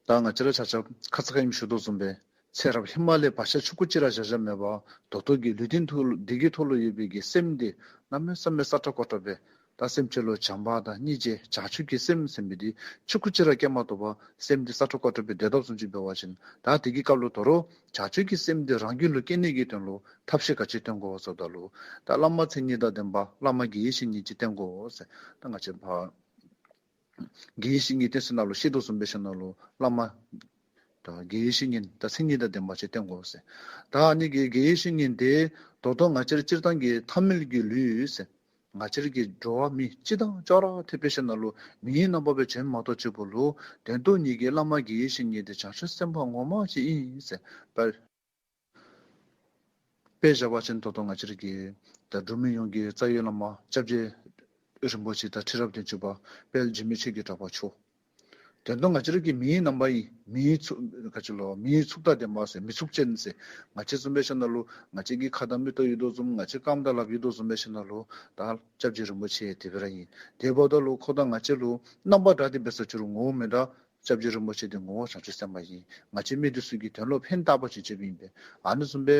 ད་ང་བཅས་ར་ཆ་ཁྱབ་ཁ་ཙ་ཁ་ཉིནམ་ཞུ་དོ་བཟུམ་སྦེ་ཚེ་རབས་ཧེ་མ་ལས་བག་ཆགས་ཆུང་ཀུ་ཅིག་ར་བཞག་བཞགཔ་མེད་པར་ད་ལྟོ་གི་ལུས་རྟེན་ཐོག་ལུ་འདི་གི་ཐོག་ལུ་ཡོད་པའི་གི་སེམས་འདི་གནམ་མེད་ས་མེད་སྲ་ཀྲག་ཀོ་ཀྲག་སྦེ་ ད་སེམས་ཅན་ལུ་བྱམས་པ་དང་སྙིང་རྗེ་བྱང་ཆུབ་ཀྱི་སེམས་ཟེར་མི་འདི་ཆུང་ཀུ་ཅིག་ར་སྐྱེ་མ་གཏོགས་པར་སེམས་འདི་ས་འཕྲོ་བརྐོ་འཕྲོ་སྦེ་སྡོད་དོ་བཟུམ་ཅིག་འབད་བ་ཅིན་ད་དེ་གི་སྐབས་ལུ་དོ་རུང་བྱང་ཆུབ་ཀྱི་སེམས་འདི་རང་གི་ལུ་སྐྱེ་ནི་གི་དོན་ལུ་ཐབས་ཤེས་ག་ཅི་སྟོན་དགོ་ཟེརཝ་ད་ལུ་ད་བླ་མ་མཚན་ཉིད་དང་ལྡན་པ་བླ་མ་དགེ་བའི་བཤེས་གཉེན་ཅིག་བསྟེན་དགོ་ཟེར། ད་ང་བཅས་ཕར་དགེ་བའི་བཤེས་གཉེན་བསྟེན་ས་ནང་ལུ་བཤད་དོ་བཟུམ་འབད་ཞིནམ་ལས་བླ་མ་ད་དགེ་བའི་བཤེས་གཉེན་ད་མཚན་ཉིད་དང་ལྡན་པ་ཅིག་བསྟེན་དགོ་ཟེར། ད་ཨ་ནི་གི་དགེ་བའི་བཤེས་གཉེན་དེ་ད་ལྟོ་ང་བཅས་ར་སྤྱིར་བཏང་གི་ཐ་མལ་གྱི་ལུས་ཟེར། ང་བཅས་ར་གི་འགྲོ་བ་མི་སྤྱི་དང་ཅོག་ར་འཐདཔ་འབད་ཞིནམ་ལས་མིའི་རྣམ་པ་སྦེ་བྱོནམ་མ་གཏོགས་གཅིག་པོ་ལུ་དོན་དུ་ཉིད་ཀྱི་བླ་མ་དགེ་བའི་བཤེས་གཉེན་དེ་བྱང་ཆུབ་སེམས་དཔའ་ངོ་མ་ཅིག་ཨིན་ཟེར། དཔེ་དཔེ་བཞག་པ་ཅིན་ད་ལྟོ་ང་བཅས་ར་གི་ད་འབྲུག་མི་ཡོངས་ཀྱི་རྩ་བའི་བླ་མ་སྐྱབས་རྗེ་རིན་པོ་ཆེ་དང་ཁྲི་རབས་བདུན་ཅུ་པ་དཔལ་འཇིགས་མེད་ཆོས་ཀྱི་གྲགས་པ་མཆོག། དོན་དུ་ང་བཅས་ར་གི་མིའི་རྣམ་པ་ཨིན། མིའི་ཚུགས་ག་ཅི་ལོ་མིའི་ཚུགས་དང་ལྡན་པ་ཟེར་མི་ཚུགས་ཅན་ཟེར། ང་བཅས་བཟུམ་འབད་ཞིནམ་ལས་ང་བཅས་ཀྱི་ཁ་དང་མིག་ཏོ་ཡོད་དོ་བཟུམ་ང་བཅས་རྐངམ་དང་ལགཔ་ཡོད་དོ་བཟུམ་འབད་ཞིནམ་ལས་ད་སྐྱབས་རྗེ་རིན་པོ་ཆེ་དེ་སྦེ་ར་ཨིན། དེ་འབདཝ་ད་ལུ་ཁོ་དང་ང་བཅས་ལུ་རྣམ་པ་འདྲ་སྟེ་འབད་ས་ཅི་རུང་ངོ་བོ་མི་འདྲ། སྐྱབས་རྗེ་རིན་པོ་ཆེ་དེ་ངོ་བོ་བྱང་ཆུབ་སེམས་དཔའ་ཨིན། ང་བཅས་མི་འདི་ཚུ་གིས་དོན་ལུ་ཕན་བཏགས་པ་ཅིག་བྱེདཔ་ཨིན་པས། ཨ་ནི་བཟུམ་སྦེ་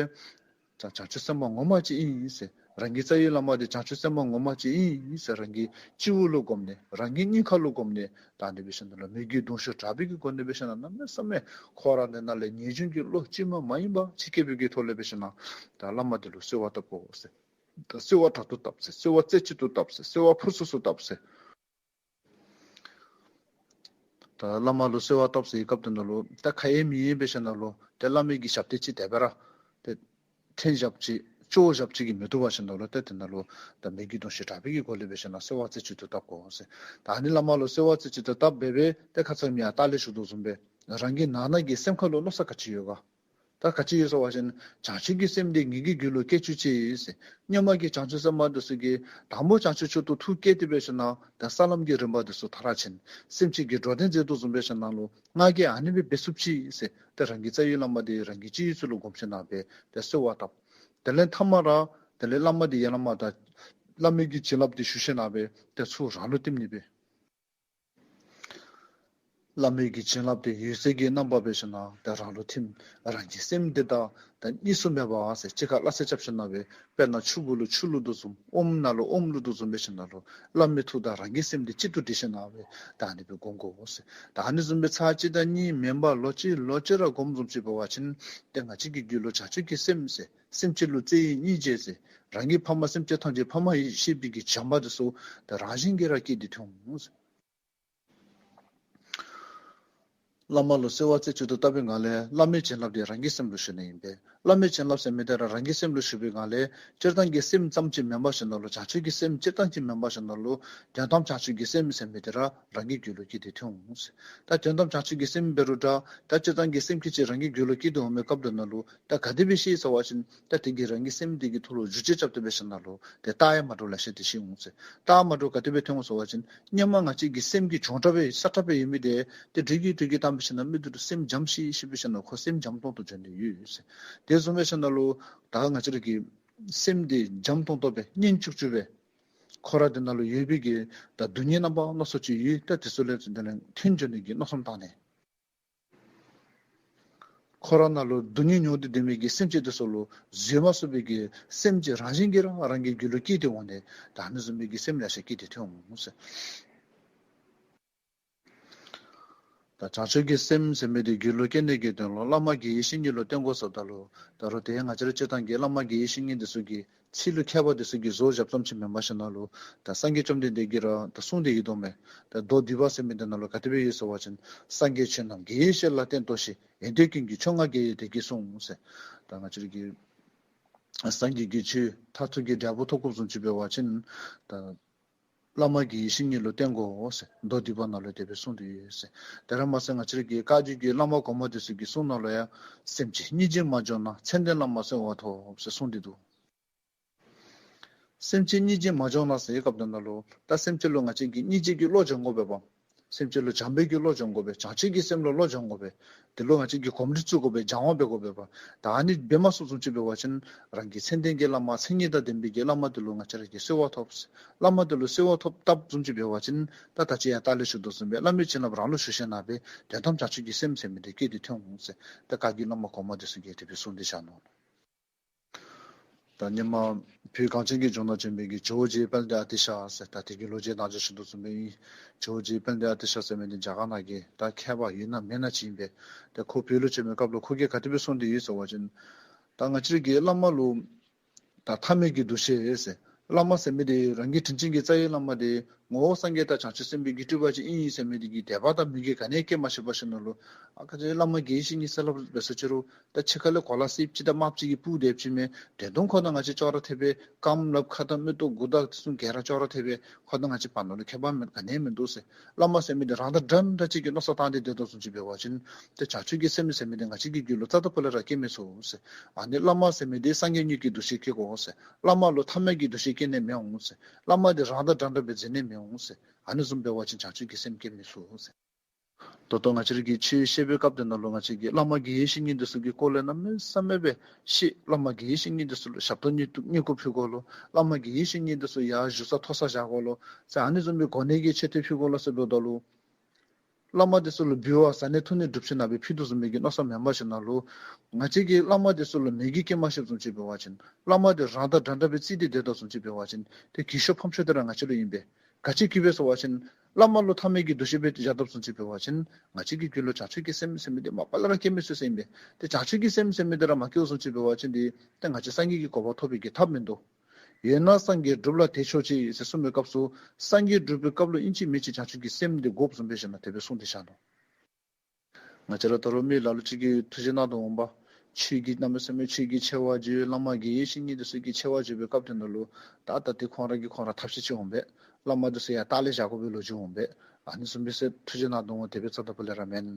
བྱང་ཆུབ་སེམས་དཔའ་ངོ་མ་ཅིག་ཨིན་ཟེར། རང་གི་རྩ་བའི་བླ་མ་དེ་བྱང་ཆུབ་སེམས་དཔའ་ངོ་མ་ཅིག་ཨིན་ཟེར། རང་གི་སྤྱི་བོ་ལུ་བསྒོམས་ནས་རང་གི་སྙིང་ཁ་ལུ་བསྒོམས་ནས་ད་ཨ་ནི་འབད་ཞིནམ་ལས་མོས་གུས་གདུང་ཤུགས་དྲག་པོའི་གི་སྒོ་ནས་འབད་ཞིནམ་ལས་གནམ་མེད་ས་མེད་ཁོ་ར་འདི་ནང་ལས་ངེས་འབྱུང་གི་བློ་ཅིག་མ་མ་ཡིན་པ་ཅིག་སྐྱེས་པའི་གི་ཐོག་ལས་འབད་ཞིནམ་ལས་ད་བླ་མ་དེ་ལུ་གསོལ་བ་བཏབ་དགོ་ཟེར། ད་གསོལ་བ་དྲག་ཏུ་བཏབ་ཟེར། གསོལ་བ་རྩེ་གཅིག་ཏུ་བཏབ་ཟེར། གསོལ་བ་ཕུར་ཚུགས་སུ་བཏབ་ཟེར། ད་བླ་མ་ལུ་གསོལ་བ་བཏབ་ཟེར་བའི་སྐབས་དེ་ནང་ལུ་ད་ཁ་ཡེངས་མིག་ཡེངས་འབད་ཞིནམ་ལས་ད་བླ་མའི་གི་ཞབས་སྟེགས་ཅིག་དེ་སྦེ་ར་ཏེ་འཐེན་ཞབས་ཅིག་བཅོ་ཞབས་ཅིག་གིས་མི་བཏུབ་པ་ཞིནམ་ལས་ཏེ་དེ་ནང་ལུ་ད་མོས་གུས་གདུང་ཤུགས་དྲག་པོའི་གི་སྒོ་ལས་འབད་ཞིནམ་ལས་གསོལ་བ་རྩེ་གཅིག་ཏུ་བཏབ་དགོ་ཟེར། ད་ཨ་ནི་བླ་མ་ལུ་གསོལ་བ་རྩེ་གཅིག་ཏུ་བཏབ་འབད་འབད་ཏེ་ཁ་ཙ་ང་ལྟག་ལས་ཞུ་དོ་བཟུམ་སྦེ་རང་གི་ནང་ན་གི་སེམས་ཁ་ལུ་མནོ་བསམ་ག་ཅི་ཡོད་ག། ད་ག་ཅི་ཡོད་ཟེར་བ་ཅིན་བྱང་ཆུབ་ཀྱི་སེམས་འདི་ངེ་གི་རྒྱུད་ལུ་སྐྱེ་བཅུག་ཅིག་ཟེར། སྔོན་མ་གི་བྱང་ཆུབ་སེམས་དཔའ་འདི་ཚུ་གིས་དང་པོ་བྱང་ཆུབ་མཆོག་ཏུ་ཐུགས་བསྐྱེད་དེ་འབད་ཞིནམ་ལས་ད་ས་ལམ་གྱི་རིམ་པ་འདི་ཚུ་མཐར་ཕྱིན། སེམས་ཅན་གྱི་འགྲོ་དོན་མཛད་དོ་བཟུམ་འབད་ཞིནམ་ལས་ང་གིས་ཨ་ནི་སྦེ་འབད་ཚུགས་ཅིག་ཟེར། ད་རང་གི་རྩ་བའི་བླ་མ་འདི་རང་གི་སྤྱི་བོའི་ཚུལ་ལུ་བསྒོམ་ཞིནམ་ལས་ད་གསོལ་བ་བཏབ། དེ་ལས་མཐའ་མ་ར་དེ་ལས་བླ་མ་འདི་ཡར་ལས་མར་ད་བླ་མའི་གི་བྱིན་རླབས་འདི་ཞུ་ཞིནམ་ལས་ད་ཚུར་རང་ལུ་བསྟིམ་ནི་སྦེ། བླ་མའི་གི་བྱིན་རླབས་དེ་འོད་གསལ་གྱི་རྣམ་པ་འབད་ཞིནམ་ལས་ད་རང་ལུ་ཐིམ། རང་གི་སེམས་འདི་དང་ད་གཉིས་སུ་མེད་པ་ཟེར་གཅིག་ཁར་སླ་བསྲེ་རྐྱབ་ཞིནམ་ལས་དཔེར་ན་ཆུ་བུ་ལུ་ཆུ་བླུགས་དོ་བཟུམ་ཨོམ་ནང་ལུ་ཨོམ་བླུགས་དོ་བཟུམ་འབད་ཞིནམ་ལས་བླ་མའི་ཐུགས་དང་རང་གི་སེམས་འདི་གཅིག་ཏུ་དྲིལ་ཞིནམ་ལས་ད་ཨ་ནི་སྦེ་བསྒོམ་དགོ་ཟེར། ད་ཨ་ནི་བཟུམ་སྦེ་ཚར་གཅིག་དང་གཉིས་མེན་པར་ལོག་ཅི་ལོག་ཅི་ར་བསྒོམ་བཟུམ་ཅིག་འབད་བ་ཅིན་ཏེ་ང་བཅས་ཀྱི་རྒྱུད་ལུ་བྱང་ཆུབ་ཀྱི་སེམས་ཟེར་སེམས་ཅན་ལུ་བརྩེ་བའི་སྙིང་རྗེ་ཟེར་རང་གི་ཕ་མ་སེམས་ཅན་ཐམས་ཅད་ཕ་མ་ཡིད་ཆེས་པའི་གི་བྱམས་པ་འདི་ཚུ་ད་རང་བཞིན་གྱིས་ར་སྐྱེས་ཏེ་འོང་ཟེར། བླ་མ་ལུ་གསོལ་བ་རྩེ་གཅིག་ཏུ་བཏབ་པའི་སྒང་ལས་བླ་མའི་བྱིན་རླབས་དེ་རང་གི་སེམས་ལུ་ཞུགས་ནི་ཨིན་པས། བླ་མའི་བྱིན་རླབས་ཟེར་མི་དེ་ར་རང་གི་སེམས་ལུ་ཞུགས་པའི་སྒང་ལས་སྤྱིར་བཏང་གི་སེམས་ཙམ་ཅིག་མེན་པར་ཞིནམ་ལས་བྱང་ཆུབ་ཀྱི་སེམས་སྤྱིར་བཏང་ཅིག་མེན་པར་ཞིནམ་ལས་དོན་དམ་བྱང་ཆུབ་ཀྱི་སེམས་ཟེར་མི་དེ་ར་རང་གི་རྒྱུད་ལུ་སྐྱེས་ཏེ་འོང་ཟེར། ད་དོན་དམ་བྱང་ཆུབ་ཀྱི་སེམས་འབད་རུང་ད་ད་སྤྱིར་བཏང་གི་སེམས་ཅིག་རང་གི་རྒྱུད་ལུ་སྐྱེས་ཏེ་འོང་མི་སྐབས་དེ་ནང་ལུ་ད་ག་དེ་སྦེ་ཤེས་ཟེར་བ་ཅིན་ད་དེ་གིས་རང་གི་སེམས་དེ་གི་ཐོག་ལུ་འགྱུར་བཅོས་རྐྱབ་སྟེ་འབད་ཞིནམ་ལས་ཏེ་རྟགས་ཡང་མ་འདྲཝ་ལེ་ཤ་ཅིག་ཤེས་འོང་ཟེར། རྟགས་མ་འདྲཝ་ག་དེ་སྦེ་ཐོན་འོང་ཟེར་བ་ཅིན་སྔོན་མ་ང་བཅས་ཀྱི་སེམས་ཀྱི་གྱོང་དྲགས་སྦེ་སྲ་ཀྲག་སྦེ་ཡོད་མི་དེ་ཏེ་དུས་ཀྱི་དུས་ཀྱི་དམ་པའི་ཕྱི་ནང་མི་དེ་ཚུ་སེམས་འཇམ་ཤིག་ཤིག་འབད་ཞིནམ་ལས་ཁོ་སེམས་འཇམ་ཏོང་ཏོ་འགྱོ་ནི་ཡོད་ཟེར། དེ་བཟུམ་འབད་ཞིནམ་ལས་ད་ང་བཅས་ར་གི་སེམས་དེ་འཇམ་ཏོང་ཏོ་སྦེ་མཉེན་ལྕུག་ལྕུག་སྦེ་ཁོ་ར་དེ་ནང་ལུ་ཡོད་པའི་གི་ད་སྡུག་བསྔལ་རྣམ་པ་སྣ་ཚོགས་ཅིག་ཡོད། ད་དེ་ཚུ་ལས་དེ་ལས་ཐོན་འགྱོ་ནི་གི་མནོ་བསམ་བཏང་ནི། ཁོ་ར་ནང་ལུ་སྡུག་བསྔལ་མྱོང་སྟེ་སྡོད་མི་གི་སེམས་ཅན་དེ་ཚུ་ལུ་བཟོད་མ་ཚུགས་པའི་གི་སེམས་ཅིག་རང་བཞིན་གྱིས་རང་རང་གི་རྒྱུད་ལུ་སྐྱེས་ཏེ་འོང་ནི། ད་ཨ་ནི་བཟུམ་མའི་གི་སེམས་ལེ་ཤ་སྐྱེས་ཏེ་འོང་ཟེར། ད་བྱང་ཆུབ་ཀྱི་སེམས་ཟེར་མི་དེ་རྒྱུད་ལུ་སྐྱེ་ནི་གི་དོན་ལུ་བླ་མ་དགེ་བའི་བཤེས་གཉེན་ལུ་བསྟེན་དགོ་ཟེརཝ་ད་ལུ་ད་རུང་དེ་ང་བཅས་ར་སྤྱིར་བཏང་གི་བླ་མ་དགེ་བའི་བཤེས་གཉེན་དེ་ཚུ་གི་ཚིག་ལུ་མཁས་པ་དེ་ཚུ་གིས་བཟོ་བཞགཔ་ཙམ་ཅིག་མེན་པར་ཞིནམ་ལས་ད་སངས་རྒྱས་བཅོམ་ལྡན་འདས་ཀྱིས་ར་ད་གསུངས་ཏེ་ཡོད་དོ་མས། ད་མདོ་སྡིག་པ་ཟེར་མི་དེ་ནང་ལུ་ག་དེ་སྦེ་ཡོད་ཟེར་བ་ཅིན་སངས་རྒྱས་ཆོས་རྣམས་དགེ་བའི་བཤེས་ལ་བསྟེན་ཏོ་ཞེས། ཡོན་ཏན་ཀུན་གྱི་མཆོག་མངའ་དགེ་བའི་བདེ་སྐྱིད་སྲུང་ཟེར། ད་ང་བཅས་ར་གི་སངས་རྒྱས་ཀྱི་ཆོས་མཐར་ཐུག་གི་འབྲས་བུ་ཐོབ་དགོཔ་བཟུམ་ཅིག་འབད་བ་ཅིན་ད་བླ་མ་དགེ་བའི་བཤེས་གཉེན་ལུ་བསྟེན་དགོ་ཟེར་མདོ་སྡིག་པ་ནང་ལུ་དེ་སྦེ་གསུངས་ཏེ་ཡོད་ཟེར། དེ་ར་མ་ཚད་ང་བཅས་ར་གི་བཀའ་བརྒྱུད་ཀྱི་བླ་མ་གོང་མ་དེ་ཚུ་གི་གསུང་ནང་ལུ་ཡང་སེམས་ཅན་སྙིང་རྗེ་མ་བྱུང་ན་མཚན་ལྡན་བླ་མ་གསོལ་བ་ཐོབ་ཟེར་གསུངས་ཏེ་འདུག། སེམས་ཅན་སྙིང་རྗེ་མ་བྱུང་ན་ཟེར་བའི་སྐབས་དེ་ནང་ལུ་ད་སེམས་ཅན་ལུ་ང་བཅས་ཀྱིས་སྙིང་རྗེ་གི་བློ་སྦྱང་དགོ་པས་པ། སེམས་ཅན་ལུ་བྱམས་པའི་གི་བློ་སྦྱང་དགོ་པས། བྱང་ཆུབ་ཀྱི་སེམས་ལུ་བློ་སྦྱང་དགོ་པས། དེ་ལུ་ང་བཅས་ཀྱིས་གོམས་འདྲིས་བཙུགས་དགོ་པས། སྦྱང་བ་འབད་དགོ་པས་པ། ད་ཨ་ནི་འབད་མ་ཚུགསཔ་བཟུམ་ཅིག་འབད་བ་ཅིན་རང་གི་མཚན་ལྡན་གྱི་བླ་མ་མཚན་ཉིད་དང་ལྡན་པའི་གི་བླ་མ་དེ་ལུ་ང་བཅས་ར་གིས་གསོལ་བ་ཐོབ། བླ་མ་དེ་ལུ་གསོལ་བ་ཐོབ་བཏབ་བཟུམ་ཅིག་འབད་བ་ཅིན་ད་ད་ཅི་ཡང་ལྟག་ལས་ཞུ་དོ་བཟུམ་སྦེ་བླ་མའི་བྱིན་རླབས་རང་ལུ་ཞུགས་ཞིནམ་ལས་དོན་དམ་བྱང་ཆུབ་ཀྱི་སེམས་ཟེར་མི་དེ་སྐྱེས་ཏེ་འོང་ཟེར། ད་བཀའ་བརྒྱུད་བླ་མ་གོང་མ་དེ་ཚུ་གིས་དེ་སྦེ་གསུངས་ཏེ་བཞག་ནུག། ད་ཧེ་མ་བོད་གངས་ཅན་གྱི་ལྗོངས་ནང་བྱོན་པའི་གི་ཇོ་བོ་རྗེ་དཔལ་ལྡན་ཨ་ཏི་ཤ་ཟེར། ད་དེ་གི་ལོ་རྒྱུས་ནང་ཅིག་ཞུ་དོ་བཟུམ་སྦེ་ཨིན། ཇོ་བོ་རྗེ་དཔལ་ལྡན་ཨ་ཏི་ཤ་ཟེར་མི་འདི་རྒྱ་གར་ནང་གི་ད་མཁས་པ་ཡོད་ན་མེད་ན་ཅིག་ཨིན་པས། ད་ཁོ་བོད་ལུ་བྱོན་པའི་སྐབས་ལུ་ཁོ་གིས་ག་དེ་སྦེ་གསུངས་ཏེ་ཡོད་ཟེར་བ་ཅིན། ད་ང་བཅས་ར་གི་བླ་མ་ལུ་ད་ཐ་མལ་གྱི་འདུ་ཤེས་ཟེར། བླ་མ་ཟེར་མི་འདི་རང་གི་དྲིན་ཅན་གྱི་རྩ་བའི་བླ་མ་འདི་ངོ་བོ་སངས་རྒྱས་དང་བྱང་ཆུབ་སེམས་དཔའི་གི་སྤྲུལ་པ་ཅིག་ཨིན་ཟེར་མི་འདི་གི་དད་པ་དང་མོས་གུས་ག་ནི་ཡང་བསྐྱེད་མ་ཤེས་པར་ཞིནམ་ལས། ཨ་ཁ་ཅིག་བླ་མ་དགེ་བའི་བཤེས་གཉེན་ཟེར་སླབ་སྦེ་ཟེར་ཅི་རུང་ད་ཕྱི་ཁ་ལས་གོ་ལ་སེརཔོ་ཅིག་དང་དམརཔོ་ཅིག་གིས་སྤུབས་ཏེ་ཕྱི་མི་དེ་དོན་ཁོ་དང་ང་བཅས་ཅོག་ར་འཐདཔ་སྦེ་རྐངམ་ལགཔ་ཁ་དང་མིག་ཏོ་མགུ་དང་དེ་ཚུ་ག་ར་ཅོག་ར་འཐདཔ་སྦེ་ཁོ་དང་ང་བཅས་བར་ན་ལུ་ཁྱད་པར་མེད་ག་ནི་ཡང་མིན་འདུག་ཟེར། བླ་མ་ཟེར་མི་འདི་རང་དང་འདྲན་འདྲ་ཅིག་གི་མནོ་བསམ་བཏང་སྟེ་སྡོད་དོ་བཟུམ་ཅིག་འབད་བ་ཅིན་ཏེ་བྱང་ཆུབ་ཀྱི་སེམས་ཟེར་མི་འདི་ང་བཅས་ཀྱི་རྒྱུད་ལུ་རྩ་དང་སྤུ་ལས་ར་སྐྱེ་མི་ཚུགས་ཟེར། ཨ་ནི་བླ་མ་ཟེར་མི་འདི་སངས་རྒྱས་དངོས་ཀྱི་འདུ་ཤེས་སྐྱེ་དགོ་ཟེར། བླ་མ་ལུ་ཐ་མལ་གྱི་འདུ་ཤེས་སྐྱེ་ནི་མི་འོང་ཟེར། བླ་མ་འདི་རང་དང་འདྲན་འདྲ་སྦེ་འཛིན་ནི་མི་འོང་ཟེར། ཨ་ནི་བཟུམ་འབད་བ་ཅིན་བྱང་ཆུབ་ཀྱི་སེམས་སྐྱེ་མི་ཚུགས་ཟེར། ད་ལྟོ་ང་བཅས་ར་གིས་ཆོས་བཤད་པའི་སྐབས་དེ་ནང་ལུ་ང་བཅས་ཀྱིས་བླ་མ་དགེ་བའི་བཤེས་གཉེན་འདི་ཚུ་གི་སྐོར་ལས་གནམ་མེད་ས་མེད་སྦེ་བཤད། བླ་མ་དགེ་བའི་བཤེས་གཉེན་འདི་ཚུ་ལུ་ཞབས་ཏོག་བསྙེན་བཀུར་ཕུལ་དགོ་ལོ། བླ་མ་དགེ་བའི་བཤེས་གཉེན་འདི་ཚུ་ཡར་བཞུགས་ས་མཐོ་སར་བཞག་དགོ་ལོ་ཟེར། ཨ་ནི་བཟུམ་སྦེ་གོ་གནས་ཀྱི་མཆོད་རྟེན་ཕུལ་དགོ་ལོ་ཟེར་འབདཝ་ད་ལུ་བླ་མ་འདི་ཚུ་ལུ་འབུལ་བ་བཟའ་ནི་འཐུང་ནི་སྒྲུབ་ཆེན་ནང་སྦེ་ཕུལ་དོ་བཟུམ་སྦེ་གི་མནོ་བསམ་མེན་པར་ཞིནམ་ལས་ང་བཅས་ཀྱིས་བླ་མ་འདི་ཚུ་ལུ་མོས་གུས་བསྐྱེད་མ་ཤེསཔ་བཟུམ་ཅིག་འབད་བ་ཅིན། བླ་མ་འདི་རང་དང་འདྲན་འདྲ་སྦེ་བརྩིས་ཏེ་སྡོད་དོ་བཟུམ་ཅིག་འབད་བ་ཅིན། ཏེ་གུས་ཞབས་ཕམ་ཤོས་འདི་ར་ང་བཅས་ལུ་ཨིན་པས། ག་ཅི་གིས་སྦེ་ཟེར་བ་ཅིན། བླ་མ་ལུ་ཐ་མལ་གྱི་འདུ་ཤེས་སྦེ་བཞག་དོ་བཟུམ་ཅིག་འབད་བ་ཅིན། ང་བཅས་ཀྱི་རྒྱུད་ལུ་བྱང་ཆུབ་ཀྱི་སེམས་ཟེར་མི་འདི་མ་པ་ལས་ར་སྐྱེ་མི་ཚུགས་ཟེར་ཨིན་པས། ཏེ་བྱང་ཆུབ་ཀྱི་སེམས་ཟེར་མི་འདི་ར་མ་སྐྱེ་བཟུམ་ཅིག་འབད་བ་ཅིན་ཏེ། ཏེ་ང་བཅས་སངས་རྒྱས་ཀྱི་གོ་འཕང་ཐོབ་པའི་གི་ཐབས་མིན་འདུག། ཡོད་ན་སངས་རྒྱས་སྒྲུབ་ལ་དེས་ཆོག་ཅིག་ཟེར་གསུངས་པའི་སྐབས་སུ། སངས་རྒྱས་སྒྲུབ་པའི་སྐབས་ལུ་ཨིན་ཅི་མིན་ཅི་བྱང་ཆུབ་ཀྱི་སེམས་འདི་དགོཔ་བཟུམ་སྦེ་ཞིནམ་ལས་དེ་སྦེ་གསུངས་ཏེ་བཞག་ནུག། ང་བཅས་ར་ད་རུང་མི་ལ་ལུ་ཅིག་གིས་ཐུགས་རྗེ་གནང་དོ་འོང་པ། ཆོས་ཀྱི་གནམ་མེད་ས་མེད་ཆོས་ཀྱི་ཆེ་བ་བརྗོད། བླ་མ་དགེ་བའི་བཤེས་གཉེན་འདི་ཚུ་གི་ཆེ་བ་བརྗོད་པའི་སྐབས་དེ་ནང་ལུ། ད་ད་དེ་ཁོང་ར་གིས་ཁོང་ར་ཐབས་ཤེས་ཅིག་འོང་པས། བླ་མ་འདི་ཚུ་ཡང་ལྟག་ལས་བཞག་དགོ་པའི་ལོ་རྒྱུས་འོང་པས། ཨ་ནི་བཟུམ་སྦེ་ཟེར་ཐུགས་རྗེ་གནང་དོ་འོང་། དེ་སྦེ་རྩ་དང་སྤུ་ལས་ར་མེན།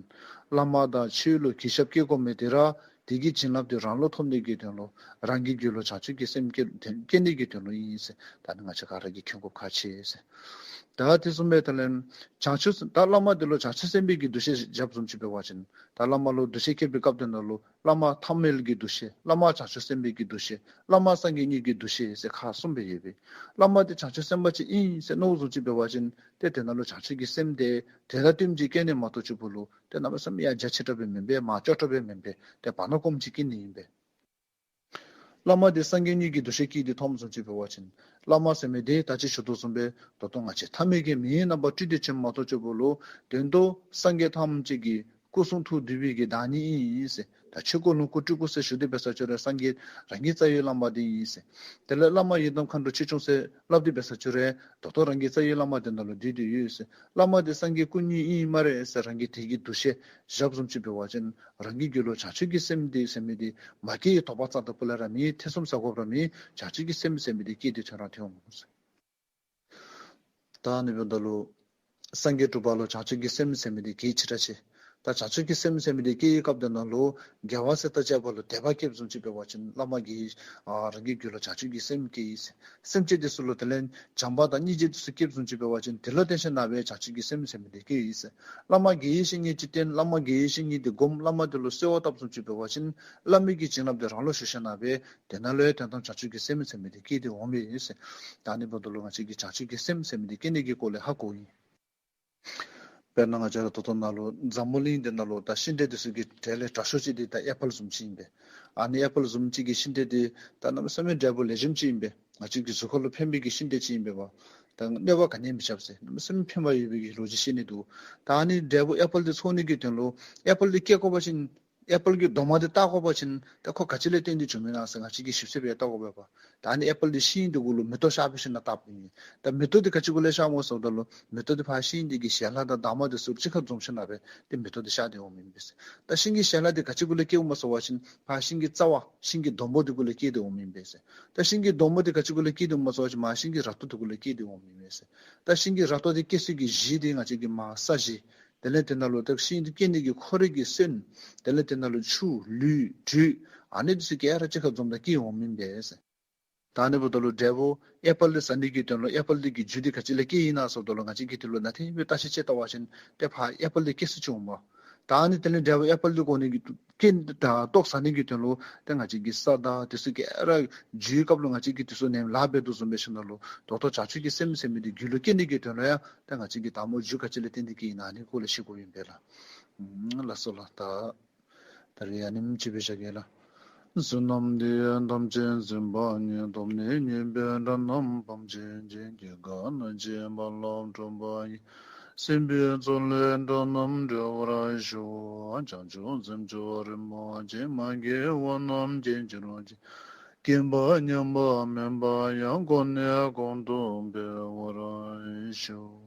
བླ་མ་དང་ཆོས་ལུ་གུས་ཞབས་བསྐྱེད་དགོ་མི་འདི་ར། དེ་གི་བྱིན་རླབས་དེ་རང་ལུ་ཐོབ་ནི་གི་དོན་ལུ། རང་གི་རྒྱུད་ལུ་བྱང་ཆུབ་ཀྱི་སེམས་སྐྱེ་སྐྱེ་ནི་གི་དོན་ལུ་ཨིན་ཟེར། ད་ནི་ང་བཅས་ག་ར་གིས་མཁྱེན་དགོཔ་ཁག་ཆེ་ཟེར། ད་དེ་བཟུམ་སྦེ་ད་ལན་བྱང་ཆུབ་ད་བླ་མ་འདི་ལུ་བྱང་ཆུབ་སེམས་དཔའི་གི་འདུ་ཤེས་བཞགཔ་བཟུམ་ཅིག་འབད་བ་ཅིན། ད་བླ་མ་ལུ་འདུ་ཤེས་བསྐྱེད་པའི་སྐབས་དེ་ནང་ལུ། བླ་མ་ཐ་མལ་གྱི་འདུ་ཤེས། བླ་མ་བྱང་ཆུབ་སེམས་དཔའི་གི་འདུ་ཤེས། བླ་མ་སངས་རྒྱས་དངོས་ཀྱི་འདུ་ཤེས་ཟེར་ཁག་གསུམ་སྦེ་ཡོད་པས། བླ་མ་འདི་བྱང་ཆུབ་སེམས་དཔའ་ཅིག་ཨིན་ཟེར་མནོ་བཟུམ་ཅིག་འབད་བ་ཅིན། ཏེ་དེ་ནང་ལུ་བྱང་ཆུབ་ཀྱི་སེམས་དེ་དེ་ལྟ་བུམ་ཅིག་སྐྱེ་ནི་མ་གཏོགས་ཅིག་པོ་ལུ། ཏེ་གནམ་མེད་ས་མེད་ཡང་རྒྱ་ཆེ་དྲགས་སྦེ་མེན་པས། མ་ལྕོགས་དྲགས་སྦེ་མེན་པས། ཏེ་བར་ན་ཀུམ་ཅིག་སྐྱེ་ནི་ཨིན་པས། བླ་མ་འདི་སངས་རྒྱས་དངོས་ཀྱི་འདུ་ཤེས་ཀྱིས་འདི་མཐོངམ་བཟུམ་ཅིག་འབད་བ་ཅིན། བླ་མ་ཟེར་མི་འདི་ད་ཅི་ཞུ་དོ་བཟུམ་སྦེ་ད་ལྟོ་ང་བཅས་ཐ་མལ་གྱི་མིའི་རྣམ་པར་སྤྲུལ་ཏེ་བྱོནམ་མ་གཏོགས་ཅིག་པོ་ལུ། དོན་དུ་སངས་རྒྱས་ཐམས་ཅད་ཀྱི་སྐུ་གསུང་ཐུགས་འདུས་པའི་གི་བདག་ཉིད་ཨིན་ཟེར། ད་ཆོས་སྐུ་ལོངས་སྐུ་སྤྲུལ་སྐུ་ཟེར་ཞུ་སྟེ་འབད་ས་ཅིག་རུང་སངས་རྒྱས་རང་གི་རྩ་བའི་བླ་མ་འདི་ཨིན་ཟེར། དེ་ལས་བླ་མ་ཡི་དམ་མཁའ་འགྲོ་ཆོས་སྐྱོང་ཟེར་སླབ་སྟེ་འབད་ས་ཅིག་རུང་ད་ལྟོ་རང་གི་རྩ་བའི་བླ་མ་དེ་ནང་ལུ་འདུས་ཏེ་ཡོད་ཟེར། བླ་མ་འདི་སངས་རྒྱས་སྐུ་དངོས་ཨིན་སྨ་རེ་ཟེར་རང་གི་དད་ཀྱི་འདུ་ཤེས་བཞགཔ་བཟུམ་ཅིག་འབད་བ་ཅིན། རང་གི་རྒྱུད་ལུ་བྱང་ཆུབ་ཀྱི་སེམས་འདི་ཟེར་མི་འདི་མ་སྐྱེ་བའི་དོགས་པ་རྩ་དང་སྤུ་ལས་ར་མེད། ཐེ་ཚོམ་ཟ་དགོཔ་ར་མེད། བྱང་ཆུབ་ཀྱི་སེམས་ཟེར་མི་འདི་སྐྱེས་ཏེ་ཐོན་ར་ཐོན་འོང་ཟེར། ད་ཨ་ནི་འབདཝ་ད་ལུ་སངས་རྒྱས་སྒྲུབ་པ་ལུ་བྱང་ཆུབ་ཀྱི་སེམས་ཟེར་མི་འདི་གལ་ཆེ་དྲགས་ཆེ། ད་བྱང་ཆུབ་ཀྱི་སེམས་ཟེར་མི་འདི་སྐྱེ་བའི་སྐབས་དེ་ནང་ལུ་དགེ་བ་བསགས་དང་བཅས་པ་ལུ་དད་པ་སྐྱེཝ་བཟུམ་ཅིག་འབད་བ་ཅིན། བླ་མ་གིས་ཨ་རང་གི་རྒྱུད་ལུ་བྱང་ཆུབ་ཀྱི་སེམས་སྐྱེས་ཟེར། སེམས་ཅན་དེ་ཚུ་ལུ་དེ་ལས་བྱམས་པ་དང་སྙིང་རྗེ་དེ་ཚུ་སྐྱེཝ་བཟུམ་ཅིག་འབད་བ་ཅིན། དེ་ལུ་བརྟེན་ཞིནམ་ལས་བྱང་ཆུབ་ཀྱི་སེམས་ཟེར་མི་འདི་སྐྱེས་ཟེར། བླ་མ་དགེ་བའི་བཤེས་གཉེན་ཅིག་བསྟེན། བླ་མ་དགེ་བའི་བཤེས་གཉེན་འདི་སྒོམ། བླ་མ་དེ་ལུ་གསོལ་བ་བཏབ་བཟུམ་ཅིག་འབད་བ་ཅིན། བླ་མའི་གི་བྱིན་རླབས་དེ་རང་ལུ་ཞུགས་ཞིནམ་ལས་དེ་ནང་ལུ་ཡང་དོན་དམ་བྱང་ཆུབ་ཀྱི་སེམས་ཟེར་མི་འདི་སྐྱེས་ཏེ་འོངམ་ཨིན་ཟེར། ད་ཨ་ནི་འབདཝ་ད་ལུ་ང་བཅས་ཀྱིས་བྱང་ཆུབ་ཀྱི་སེམས་ཟེར་མི་འདི་སྐྱེ་ནི་གི་སྐོར་ལས་ཧ་གོཝ་ཨིན། དཔེར་ན་ང་བཅས་ར་ད་ལྟོ་ནཱ་ལུ་འཛམ་བུ་གླིང་འདི་ནང་ལུ་ད་ཤིང་འབྲས་དེ་ཚུ་གི་གྲས་ལས་དྲག་ཤོས་ཅིག་འདི་ད་ཨེ་པཱལ་བཟུམ་ཅིག་ཨིན་པས། ཨ་ནི་ཨེ་པཱལ་བཟུམ་ཅིག་གི་ཤིང་འབྲས་འདི་ད་གནམ་མེད་ས་མེད་འབྲས་བུ་ལེགས་ཤོམ་ཅིག་ཨིན་པས། ང་བཅས་ཀྱི་གཟུགས་ཁར་ལུ་ཕན་པའི་གི་ཤིང་འབྲས་ཅིག་ཨིན་པས་པ། ད་གནོད་པ་ག་ནི་ཡང་མི་རྐྱབ་ཟེར། གནམ་མེད་ས་མེད་ཕན་པ་ཡོད་པའི་གི་ལོ་རྒྱུས་བཤད་ནི་འདུག། ད་ཨ་ནི་འབྲས་བུ་ཨེ་པཱལ་འདི་འཚོལ་ནི་གི་དོན་ལུ་ཨེ་པཱལ་འདི་སྐྱེ་དགོ་པ་ཅིན། ཨེ་པཱལ་གྱི་རྡོག་མ་འདི་བལྟ་དགོ་པ་ཅིན་ད་ཁོ་ག་ཅི་ལས་བརྟེན་ཏེ་བྱུངམ་ཨིན་ན་ཟེར་ང་བཅས་ཀྱིས་ཞིབ་འཚོལ་འབད་བལྟ་དགོ་པས་པ། ད་ཨ་ནི་ཨེ་པཱལ་འདི་ཤིང་འདི་གུ་ལུ་མེ་ཏོག་ཤར་བའི་ཤུལ་ལུ་བལྟཝ་ཨིན། ད་མེ་ཏོག་འདི་ག་ཅི་གུ་ལས་ཤརཝ་སྨོ་ཟེརཝ་ད་ལུ་མེ་ཏོག་འདི་ཕར་ཤིང་འདི་གི་ཞལ་ལག་དང་འདབ་མ་འདི་ཚུ་གཅིག་ཁར་འཛོམས་ཞིནམ་ལས་ཏེ་མེ་ཏོག་འདི་ཤར་ཏེ་འོངམ་ཨིན་པས་ཟེར། ད་ཤིང་གི་ཞལ་ལག་འདི་ག་ཅི་གུ་ལས་སྐྱེཝ་སྨོ་ཟེར་བ་ཅིན་ཕར་ཤིང་གི་རྩ་བ་ཤིང་གི་སྡོང་པོ་འདི་གུ་ལས་སྐྱེས་ཏེ་འོངམ་ཨིན་པས་ཟེར། ད་ཤིང་གི་སྡོང་པོ་འདི་ག་ཅི་གུ་ལས་སྐྱེས་ཏེ་འོངམ་སྨོ་ཟེར་བ་ཅིན་མར་ཤིང་གི་ར་ཏོ་འདི་གུ་ལས་སྐྱེས་ཏེ་འོངམ་ཨིན་པས་ཟེར། ད་ཤིང་གི་ར་ཏོ་འདི་སྐྱེ་སའི་གི་གཞི་འདི་ང་བཅས་ཀྱི་མར་ས་གཞི། དེ་ལས་དེ་ནང་ལུ་ད་ཤིང་འདི་སྐྱེ་ནི་གི་ཁོ་རའི་གི་སོན། དེ་ལས་དེ་ནང་ལུ་ཆུ་ལུད་དྲོད། ཨ་ནི་འདི་ཚུ་ག་ར་གཅིག་ཁར་འཛོམས་ད་སྐྱེ་འོངམ་ཨིན་པས་ཟེར། ད་ཨ་ནི་འབདཝ་ད་ལུ་འབྲས་བུ་ཨེ་པཱལ་འདི་ཟ་ནི་གི་དོན་ལུ་ཨེ་པཱལ་འདི་གི་རྒྱུ་འདི་ག་ཅི་ལས་སྐྱེ་ཨིན་ན་ཟེརཝ་ད་ལུ་ང་བཅས་ཀྱིས་དེ་ལུ་ནན་ཏན་སྦེ་བརྟག་ཞིབ་དཔྱད་བལྟ་བ་ཅིན་ཏེ་ཕར་ཨེ་པཱལ་འདི་སྐྱེ་ས་ཅིག་འོང་པས། ད་ཨ་ནི་དེ་ལས་འབྲས་བུ་ཨེ་པཱལ་འདི་གོ་ནི་གི་དུ་སྐྱེ་ད་ཏོག་ཟ་ནི་གི་དོན་ལུ་ཏེ་ང་བཅས་ཀྱི་ས་དང་དེ་ཚུ་ག་ར་རྒྱུའི་སྐབས་ལུ་ང་བཅས་ཀྱིས་དེ་ཚུ་ནེམ་ལཱ་འབད་དོ་བཟུམ་སྦེ་ཞིནམ་ལས་ད་ལྟོ་བྱང་ཆུབ་ཀྱི་སེམས་ཟེར་མི་འདི་རྒྱུད་ལུ་སྐྱེ་ནི་གི་དོན་ལུ་ཡང་ཏེ་ང་བཅས་ཀྱིས་དང་པ་རྒྱུ་ག་ཅི་ལས་བརྟེན་ཏེ་སྐྱེ་ཨིན་ན་ཨ་ནི་སྐོར་ལས་ཤེས་དགོཔ་ཨིན་པས་ལགས། ལགས་སོ་ལགས། ད་ད་རིས་ཨ་ནེམ་ཅིག་སྦེ་བཞག་གེ་ལགས། བསོད་ནམས་འདི་ཡིས་ཐམས་ཅད་གཟིགས་པ་ཉིད། ཐོབ་ནས་ཉེས་པའི་དགྲ་རྣམས་ཕམ་བྱས་ཏེ། སྐྱེ་རྒ་ན་འཆིའི་རྦ་རླབས་འཁྲུགས་པ་ཡི། སྲིད་པའི་མཚོ་ལས་འགྲོ་རྣམས་སྒྲོལ་བར་ཤོག། བྱང་ཆུབ་སེམས་མཆོག་རིན་པོ་ཆེ། མ་སྐྱེས་པ་རྣམས་སྐྱེ་གྱུར་ཅིག། སྐྱེས་པ་ཉམས་པ་མེད་པ་ཡང་། གོང་ནས་གོང་དུ་འཕེལ་བར་ཤོག།